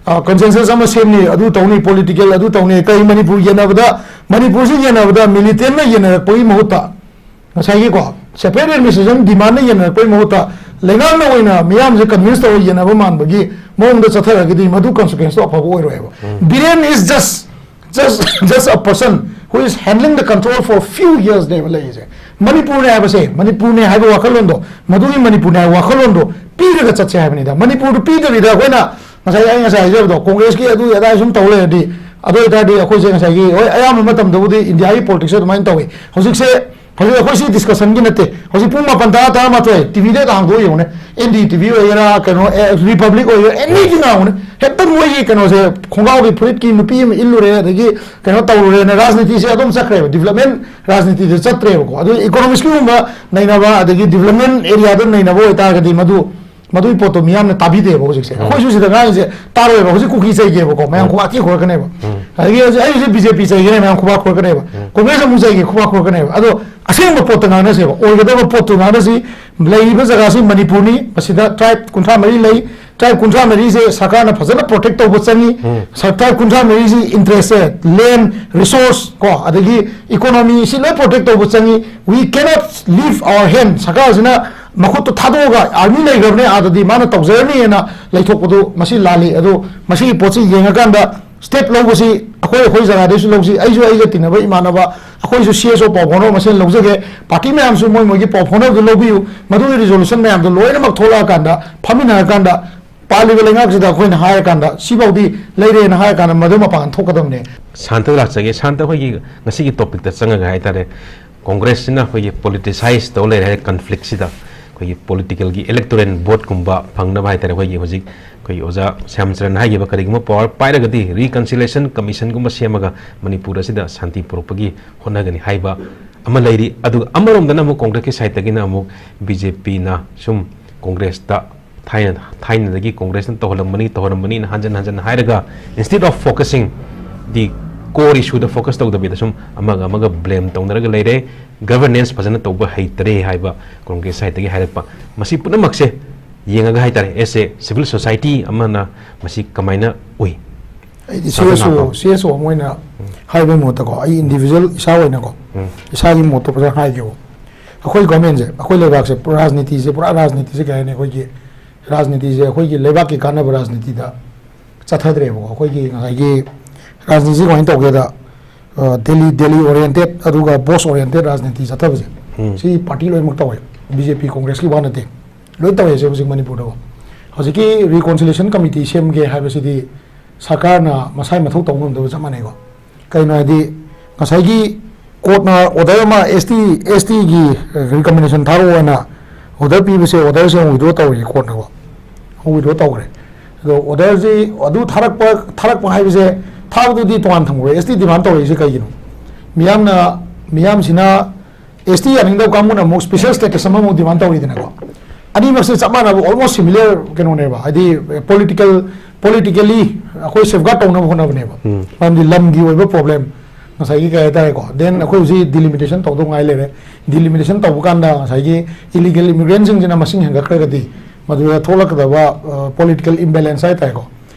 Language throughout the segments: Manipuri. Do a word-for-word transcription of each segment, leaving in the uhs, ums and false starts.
ꯀꯟꯁꯦꯟꯁꯁ ꯑꯃ ꯁꯦꯝꯅꯤ, ꯑꯗꯨ ꯇꯧꯅꯤ, ꯄꯣꯂꯤꯇꯤꯀꯦꯜ ꯑꯗꯨ ꯇꯧꯅꯤ, ꯀꯩ ꯃꯅꯤꯄꯨꯔ ꯌꯦꯟꯅꯕꯗ, ꯃꯅꯤꯄꯨꯔꯁꯤ ꯌꯦꯟꯅꯕꯗ ꯃꯤꯂꯤꯇꯦꯟꯅ ꯌꯦꯟꯅꯔꯛꯄꯒꯤ ꯃꯍꯨꯠꯇ ꯉꯁꯥꯏꯒꯤꯀꯣ ꯁꯦꯄꯔꯦꯠ ꯑꯦꯗꯃꯤꯅꯤꯁꯇ꯭ꯔꯦꯁꯟ ꯗꯤꯃꯥꯟꯅ ꯌꯦꯟꯅꯔꯛꯄꯒꯤ ꯃꯍꯨꯠꯇ ꯂꯩꯉꯥꯛꯅ ꯑꯣꯏꯅ ꯃꯤꯌꯥꯝꯁꯦ ꯀꯟꯚꯤꯟꯁ ꯇꯧꯔ ꯌꯦꯟꯅꯕ ꯃꯥꯟꯕꯒꯤ ꯃꯑꯣꯡꯗ ꯆꯠꯊꯔꯒꯗꯤ ꯃꯗꯨ ꯀꯟꯁꯤꯀ꯭ꯋꯦꯟꯁꯇꯣ ꯑꯐꯕ ꯑꯣꯏꯔꯣꯏꯕ꯫ Biren is just just just a person who is handling the control for few years ꯅꯦꯕ ꯂꯩꯔꯤꯁꯦ꯫ ꯃꯅꯤꯄꯨꯔꯅꯦ ꯍꯥꯏꯕꯁꯦ, ꯃꯅꯤꯄꯨꯔꯅꯦ ꯍꯥꯏꯕ ꯋꯥꯈꯜꯂꯣꯟꯗꯣ, ꯃꯗꯨꯒꯤ ꯃꯅꯤꯄꯨꯔꯅꯦ ꯍꯥꯏꯕ ꯋꯥꯈꯜꯂꯣꯟꯗꯣ ꯄꯤꯔꯒ ꯆꯠꯁꯦ ꯍꯥꯏꯕꯅꯤꯗ꯫ ꯃꯅꯤꯄꯨꯔꯗꯨ ꯄꯤꯗꯕꯤꯗ ꯑꯩꯈꯣꯏꯅ ꯉꯁꯥꯏ, ꯑꯩ ꯉꯁꯥꯏ ꯍꯥꯏꯖꯕꯗꯣ, ꯀꯣꯡꯒ꯭ꯔꯦꯁꯀꯤ ꯑꯗꯨ ꯑꯗꯥ ꯁꯨꯝ ꯇꯧ ꯂꯩꯔꯗꯤ, ꯑꯗꯨ ꯑꯣꯏꯇꯥꯔꯗꯤ ꯑꯩꯈꯣꯏꯁꯦ ꯉꯁꯥꯏꯒꯤ, ꯍꯣꯏ, ꯑꯌꯥꯝꯕ ꯃꯇꯝꯗꯕꯨꯗꯤ ꯏꯟꯗꯤꯌꯥꯒꯤ ꯄꯣꯂꯤꯇꯤꯛꯁꯁꯦ ꯑꯗꯨꯃꯥꯏꯅ ꯇꯧꯏ꯫ ꯍꯧꯖꯤꯛꯁꯦ, ꯍꯧꯖꯤꯛ ꯑꯩꯈꯣꯏ ꯁꯤ ꯗꯤꯁꯀꯁꯟꯒꯤ ꯅꯠꯇꯦ꯫ ꯍꯧꯖꯤꯛ ꯄꯨꯡ ꯃꯥꯄꯟ, ꯇꯔꯥ, ꯇꯔꯥꯃꯥꯊꯣꯏ ꯇꯤꯚꯤꯗ ꯍꯦꯛꯇ ꯍꯥꯡꯗꯣꯛꯑ ꯌꯦꯡꯉꯨꯅꯦ, ꯑꯦꯟ ꯗꯤ ꯇꯤꯚꯤ ꯑꯣꯏꯒꯦꯔꯥ, ꯀꯩꯅꯣ, ꯑꯦ, ꯔꯤꯄꯕ꯭ꯂꯤꯛ ꯑꯣꯏꯒꯦꯔꯥ, ꯑꯦꯅꯤꯊꯤꯡ ꯍꯥꯡꯉꯨꯅꯦ, ꯍꯦꯛꯇ ꯃꯣꯏꯒꯤ ꯀꯩꯅꯣꯁꯦ, ꯈꯣꯡꯒ꯭ꯔꯥꯎꯒꯤ ꯐꯨꯔꯤꯠꯀꯤ ꯅꯨꯄꯤ ꯑꯃ ꯏꯜꯂꯨꯔꯦ, ꯑꯗꯒꯤ ꯀꯩꯅꯣ ꯇꯧꯔꯨꯔꯦꯅ ꯔꯥꯖꯅꯤꯇꯤꯁꯦ ꯑꯗꯨꯝ ꯆꯠꯈ꯭ꯔꯦꯕ, ꯗꯤꯕꯂꯞꯃꯦꯟ ꯔꯥꯖꯅꯤꯇꯤꯗ ꯆꯠꯇ꯭ꯔꯦꯕꯀꯣ꯫ ꯑꯗꯨ ꯏꯀꯣꯅꯣꯃꯤꯛꯁꯀꯤꯒꯨꯝꯕ ꯅꯩꯅꯕ, ꯑꯗꯒꯤ ꯗꯤꯕꯂꯞꯃꯦꯟ ꯑꯦꯔꯤꯌꯥꯗ ꯅꯩꯅꯕ ꯑꯣꯏꯇꯥꯔꯒꯗꯤ ꯃꯗꯨ, ꯃꯗꯨꯒꯤ ꯄꯣꯠꯇꯣ ꯃꯤꯌꯥꯝꯅ ꯇꯥꯕꯤꯗꯦꯕ ꯍꯧꯖꯤꯛꯁꯦ꯫ ꯑꯩꯈꯣꯏꯁꯨ ꯁꯤꯗ ꯉꯥꯡꯉꯤꯁꯦ ꯇꯥꯔꯣꯏꯕ꯫ ꯍꯧꯖꯤꯛ ꯀꯨꯀꯤ ꯆꯩꯒꯦꯕꯀꯣ, ꯃꯌꯥꯝ ꯈꯨꯕꯥꯛ ꯊꯤ ꯈꯨꯔꯛꯀꯅꯦꯕ꯫ ꯑꯗꯒꯤ ꯍꯧꯖꯤꯛ ꯑꯩ ꯍꯧꯖꯤꯛ ꯕꯤ ꯖꯦ ꯄꯤ ꯆꯩꯒꯦꯅꯦ, ꯃꯌꯥꯝ ꯈꯨꯕꯥꯛ ꯈꯨꯔꯛꯀꯅꯦꯕ꯫ ꯀꯣꯡꯒ꯭ꯔꯦꯁ ꯑꯃꯨꯛ ꯆꯩꯒꯦ, ꯈꯨꯕꯥꯛ ꯈꯨꯔꯛꯀꯅꯦꯕ꯫ ꯑꯗꯣ ꯑꯁꯦꯡꯕ ꯄꯣꯠꯇ ꯉꯥꯡꯅꯁꯦꯕ, ꯑꯣꯏꯒꯗꯕ ꯄꯣꯠꯇꯨ ꯉꯥꯡꯅꯁꯤ꯫ ꯂꯩꯔꯤꯕ ꯖꯒꯥꯁꯤ ꯃꯅꯤꯄꯨꯔꯅꯤ, ꯃꯁꯤꯗ ꯇ꯭ꯔꯥꯏꯕ ꯀꯨꯟꯊ꯭ꯔꯥ ꯃꯔꯤ ꯂꯩ꯫ ꯇ꯭ꯔꯥꯏꯕ ꯀꯨꯟꯊ꯭ꯔꯥ ꯃꯔꯤꯁꯤ ꯁꯔꯀꯥꯔꯅ ꯐꯖꯅ ꯄ꯭ꯔꯣꯇꯦꯛ ꯇꯧꯕ ꯆꯪꯉꯤ꯫ ꯁꯔꯀꯥꯔ ꯀꯨꯟꯊ꯭ꯔꯥ ꯃꯔꯤꯁꯤ ꯏꯟꯇꯔꯦꯁꯁꯦ, ꯂꯦꯟ, ꯔꯤꯁꯣꯔꯁ ꯀꯣ, ꯑꯗꯒꯤ ꯏꯀꯣꯅꯣꯃꯤ, ꯁꯤ ꯂꯣꯏ ꯄ꯭ꯔꯣꯇꯦꯛ ꯇꯧꯕ ꯆꯪꯉꯤ꯫ We cannot leave our hand꯫ ꯁꯔꯀꯥꯔꯁꯤꯅ ꯃꯈꯨꯠꯇꯣ ꯊꯥꯗꯣꯛꯑꯒ ꯑꯥꯔꯃꯤ ꯂꯩꯈ꯭ꯔꯕꯅꯦ ꯑꯥꯗꯗꯤ, ꯃꯥꯅ ꯇꯧꯖꯔꯅꯤꯅ ꯂꯩꯊꯣꯛꯄꯗꯨ ꯃꯁꯤ ꯂꯥꯜꯂꯤ꯫ ꯑꯗꯣ ꯃꯁꯤꯒꯤ ꯄꯣꯠꯁꯤ ꯌꯦꯡꯉꯀꯥꯟꯗ ꯁ꯭ꯇꯦꯞ ꯂꯧꯕꯁꯤ ꯑꯩꯈꯣꯏ, ꯑꯩꯈꯣꯏ ꯖꯒꯥꯗꯩꯁꯨ ꯂꯧꯁꯤ꯫ ꯑꯩꯁꯨ ꯑꯩꯒ ꯇꯤꯟꯅꯕ ꯏꯃꯥꯟꯅꯕ, ꯑꯩꯈꯣꯏꯁꯨ ꯁꯤ ꯑꯦꯁ ꯑꯣ ꯄꯥꯎ ꯐꯥꯎꯅꯕ ꯃꯁꯦꯟ ꯂꯧꯖꯒꯦ꯫ ꯄꯥꯔꯇꯤ ꯃꯌꯥꯝꯁꯨ ꯃꯣꯏ ꯃꯣꯏꯒꯤ ꯄꯥꯎ ꯐꯥꯎꯅꯕꯗꯨ ꯂꯧꯕꯤꯌꯨ꯫ ꯃꯗꯨꯒꯤ ꯔꯤꯖꯣꯂꯨꯁꯟ ꯃꯌꯥꯝꯗꯣ ꯂꯣꯏꯅꯃꯛ ꯊꯣꯛꯂꯛꯑꯀꯥꯟꯗ ꯐꯝꯃꯤꯟꯅꯔꯀꯥꯟꯗ ꯄꯥꯜꯂꯤꯕ ꯂꯩꯉꯥꯛꯁꯤꯗ ꯑꯩꯈꯣꯏꯅ ꯍꯥꯏꯔꯀꯥꯟꯗ ꯁꯤꯐꯥꯎꯗꯤ ꯂꯩꯔꯦꯅ ꯍꯥꯏꯔꯀꯥꯟꯗ ꯃꯗꯨ ꯃꯄꯥꯟ ꯊꯣꯛꯀꯗꯕꯅꯦ꯫ ꯁꯥꯟꯇꯗ ꯂꯥꯛꯆꯒꯦ꯫ ꯁꯥꯟꯇ, ꯑꯩꯈꯣꯏꯒꯤ ꯉꯁꯤꯒꯤ ꯇꯣꯄꯤꯛꯇ ꯆꯪꯉꯒ ꯍꯥꯏꯇꯥꯔꯦ, ꯀꯣꯡꯒ꯭ꯔꯦꯁꯁꯤꯅ ꯑꯩꯈꯣꯏꯒꯤ ꯄꯣꯂꯤꯇꯤꯁꯥꯏꯁ ꯇꯧ ꯂꯩꯔꯦ ꯍꯥꯏ ꯀꯟꯐ꯭ꯂꯤꯛꯁꯤꯗ, ꯑꯩꯈꯣꯏꯒꯤ ꯄꯣꯂꯤꯇꯤꯀꯦꯜꯒꯤ ꯏꯂꯦꯛꯇꯣꯔꯦꯜ ꯚꯣꯠꯀꯨꯝꯕ ꯐꯪꯅꯕ ꯍꯥꯏꯇꯥꯔꯦ, ꯑꯩꯈꯣꯏꯒꯤ ꯍꯧꯖꯤꯛ ꯑꯩꯈꯣꯏꯒꯤ ꯑꯣꯖꯥ ꯁ꯭ꯌꯥꯝꯆꯔꯟ ꯍꯥꯏꯈꯤꯕ, ꯀꯔꯤꯒꯨꯝꯕ ꯄꯋꯥꯔ ꯄꯥꯏꯔꯒꯗꯤ ꯔꯤꯀꯟꯁꯤꯂꯦꯁꯟ ꯀꯃꯤꯁꯟꯒꯨꯝꯕ ꯁꯦꯝꯃꯒ ꯃꯅꯤꯄꯨꯔ ꯑꯁꯤꯗ ꯁꯥꯟꯇꯤ ꯄꯨꯔꯛꯄꯒꯤ ꯍꯣꯠꯅꯒꯅꯤ ꯍꯥꯏꯕ ꯑꯃ ꯂꯩꯔꯤ꯫ ꯑꯗꯨꯒ ꯑꯃꯔꯣꯝꯗꯅ ꯑꯃꯨꯛ ꯀꯣꯡꯒ꯭ꯔꯦꯁꯀꯤ ꯁꯥꯏꯠꯇꯒꯤꯅ ꯑꯃꯨꯛ ꯕꯤ ꯖꯦ ꯄꯤꯅ ꯁꯨꯝ ꯀꯣꯡꯒ꯭ꯔꯦꯁꯇ ꯊꯥꯏꯅ, ꯊꯥꯏꯅꯗꯒꯤ ꯀꯣꯡꯒ꯭ꯔꯦꯁꯅ ꯇꯧꯍꯜꯂꯝꯕꯅꯤ, ꯇꯧꯍꯜꯂꯝꯕꯅꯤꯅ ꯍꯟꯖꯟ ꯍꯟꯖꯟ ꯍꯥꯏꯔꯒ, instead of focusing the core issue the focus ꯇꯧꯗꯕꯤꯗ ꯁꯨꯝ ꯑꯃꯒ ꯑꯃꯒ ꯕ꯭ꯂꯦꯝ ꯇꯧꯅꯔꯒ ꯂꯩꯔꯦ꯫ ꯒꯚꯔꯅꯦꯟꯁ ꯐꯖꯅ ꯇꯧꯕ ꯍꯩꯇꯔꯦ ꯍꯥꯏꯕ ꯀꯣꯡꯒ꯭ꯔꯦꯁ ꯁꯥꯏꯠꯇꯒꯤ ꯍꯥꯏꯔꯛꯄ, ꯃꯁꯤ ꯄꯨꯝꯅꯃꯛꯁꯦ ꯌꯦꯡꯉꯒ ꯍꯥꯏꯇꯥꯔꯦ, as a civil society ꯑꯃꯅ ꯃꯁꯤ ꯀꯃꯥꯏꯅ ꯎꯏ? ꯑꯩꯗꯤ ꯁꯥꯇ꯭ꯔ CSO ꯅꯥꯀꯣ꯫ CSO ꯑꯃ ꯑꯣꯏꯅ ꯍꯥꯏꯕꯒꯤ ꯃꯍꯨꯠꯇꯀꯣ, ꯑꯩ individual ꯏꯁꯥ ꯑꯣꯏꯅꯀꯣ, ꯎꯝ. ꯏꯁꯥꯒꯤ ꯃꯣꯠꯇꯣ ꯐꯖꯅ ꯍꯥꯏꯒꯦꯕ꯫ ꯑꯩꯈꯣꯏ government ꯁꯦ, ꯑꯩꯈꯣꯏ ꯂꯩꯕꯥꯛꯁꯦ ꯄꯨꯔꯥ ꯔꯥꯖꯅꯤꯇꯤꯁꯦ, ꯄꯨꯔꯥ ꯔꯥꯖꯅꯤꯇꯤꯁꯦ ꯀꯩ ꯍꯥꯏꯅꯤ, ꯑꯩꯈꯣꯏꯒꯤ ꯔꯥꯖꯅꯤꯇꯤꯁꯦ ꯑꯩꯈꯣꯏꯒꯤ ꯂꯩꯕꯥꯛꯀꯤ ꯀꯥꯟꯅꯕ ꯔꯥꯖꯅꯤꯇꯤꯗ ꯆꯠꯊꯗ꯭ꯔꯦꯕꯀꯣ꯫ ꯑꯩꯈꯣꯏꯒꯤ ꯉꯁꯥꯏꯒꯤ ꯔꯥꯖꯅꯤꯇꯤꯁꯦ ꯀꯃꯥꯏꯅ ꯇꯧꯒꯦꯗ, ꯑ, Delhi, Delhi oriented ꯑꯗꯨꯒ post oriented ꯔꯥꯖꯅꯤꯇꯤ ꯆꯠꯊꯕꯁꯦ, ꯎꯝ. ꯁꯤ party ꯂꯣꯏꯅꯃꯛ ꯇꯧꯋꯦ, BJP, Congress ꯀꯤ ꯋꯥ ꯅꯠꯇꯦ, ꯂꯣꯏ ꯇꯧꯋꯦ ꯁꯤ ꯍꯧꯖꯤꯛ ꯃꯅꯤꯄꯨꯔꯗꯀꯣ꯫ ꯍꯧꯖꯤꯛꯀꯤ reconciliation committee ꯁꯦꯝꯒꯦ ꯍꯥꯏꯕꯁꯤꯗꯤ ꯁꯔꯀꯥꯔꯅ ꯃꯁꯥꯏ ꯃꯊꯧ ꯇꯧꯕ ꯉꯝꯗꯕ ꯆꯞ ꯃꯥꯟꯅꯩꯀꯣ꯫ ꯀꯩꯅꯣ ꯍꯥꯏꯗꯤ, ꯉꯁꯥꯏꯒꯤ court ꯅ order ꯑꯃ ST, ST ꯒꯤ recommendation ꯊꯥꯔꯛꯑꯣꯅ order ꯄꯤꯕꯁꯦ, order ꯁꯦ ꯑꯃꯨꯛ withdraw ꯇꯧꯔꯦ court ꯅꯀꯣ, ꯑꯃꯨꯛ withdraw ꯇꯧꯈ꯭ꯔꯦ꯫ ꯑꯗꯣ order ꯁꯤ ꯑꯗꯨ ꯊꯥꯔꯛꯄ, ꯊꯥꯔꯛꯄ ꯍꯥꯏꯕꯁꯦ, ꯊꯥꯕꯗꯨꯗꯤ ꯇꯣꯉꯥꯟ ꯊꯝꯈ꯭ꯔꯦ꯫ ST demand ꯇꯧꯔꯛꯏꯁꯦ ꯀꯩꯒꯤꯅꯣ? ꯃꯤꯌꯥꯝꯅ, ꯃꯤꯌꯥꯝꯁꯤꯅ ST ꯌꯥꯅꯤꯡꯗꯕ ꯀꯥꯡꯕꯨꯅ ꯑꯃꯨꯛ special status ꯑꯃꯃꯨꯛ demand ꯇꯧꯔꯤꯗꯅꯀꯣ꯫ ꯑꯅꯤꯃꯛꯁꯦ ꯆꯞ ꯃꯥꯟꯅꯕ, almost similar ꯀꯩꯅꯣꯅꯦꯕ, ꯍꯥꯏꯗꯤ political, politically ꯑꯩꯈꯣꯏ safeguard ꯇꯧꯅꯕ ꯍꯣꯠꯅꯕꯅꯦꯕ꯫ ꯎꯝ. ꯃꯔꯝꯗꯤ ꯂꯝꯒꯤ ꯑꯣꯏꯕ problem, ꯉꯁꯥꯏꯒꯤ ꯀꯩ ꯍꯥꯏꯇꯥꯔꯦꯀꯣ, then ꯑꯩꯈꯣꯏ ꯍꯧꯖꯤꯛ delimitation ꯇꯧꯗꯧ ꯉꯥꯏ ꯂꯩꯔꯦ꯫ Delimitation ꯇꯧꯕ ꯀꯥꯟꯗ ꯉꯁꯥꯏꯒꯤ illegal immigrant ꯁꯤꯡꯁꯤꯅ ꯃꯁꯤꯡ ꯍꯦꯟꯒꯠꯈ꯭ꯔꯒꯗꯤ ꯃꯗꯨꯗ ꯊꯣꯛꯂꯛꯀꯗꯕ, ꯑ, political imbalance ꯍꯥꯏꯇꯥꯔꯦꯀꯣ꯫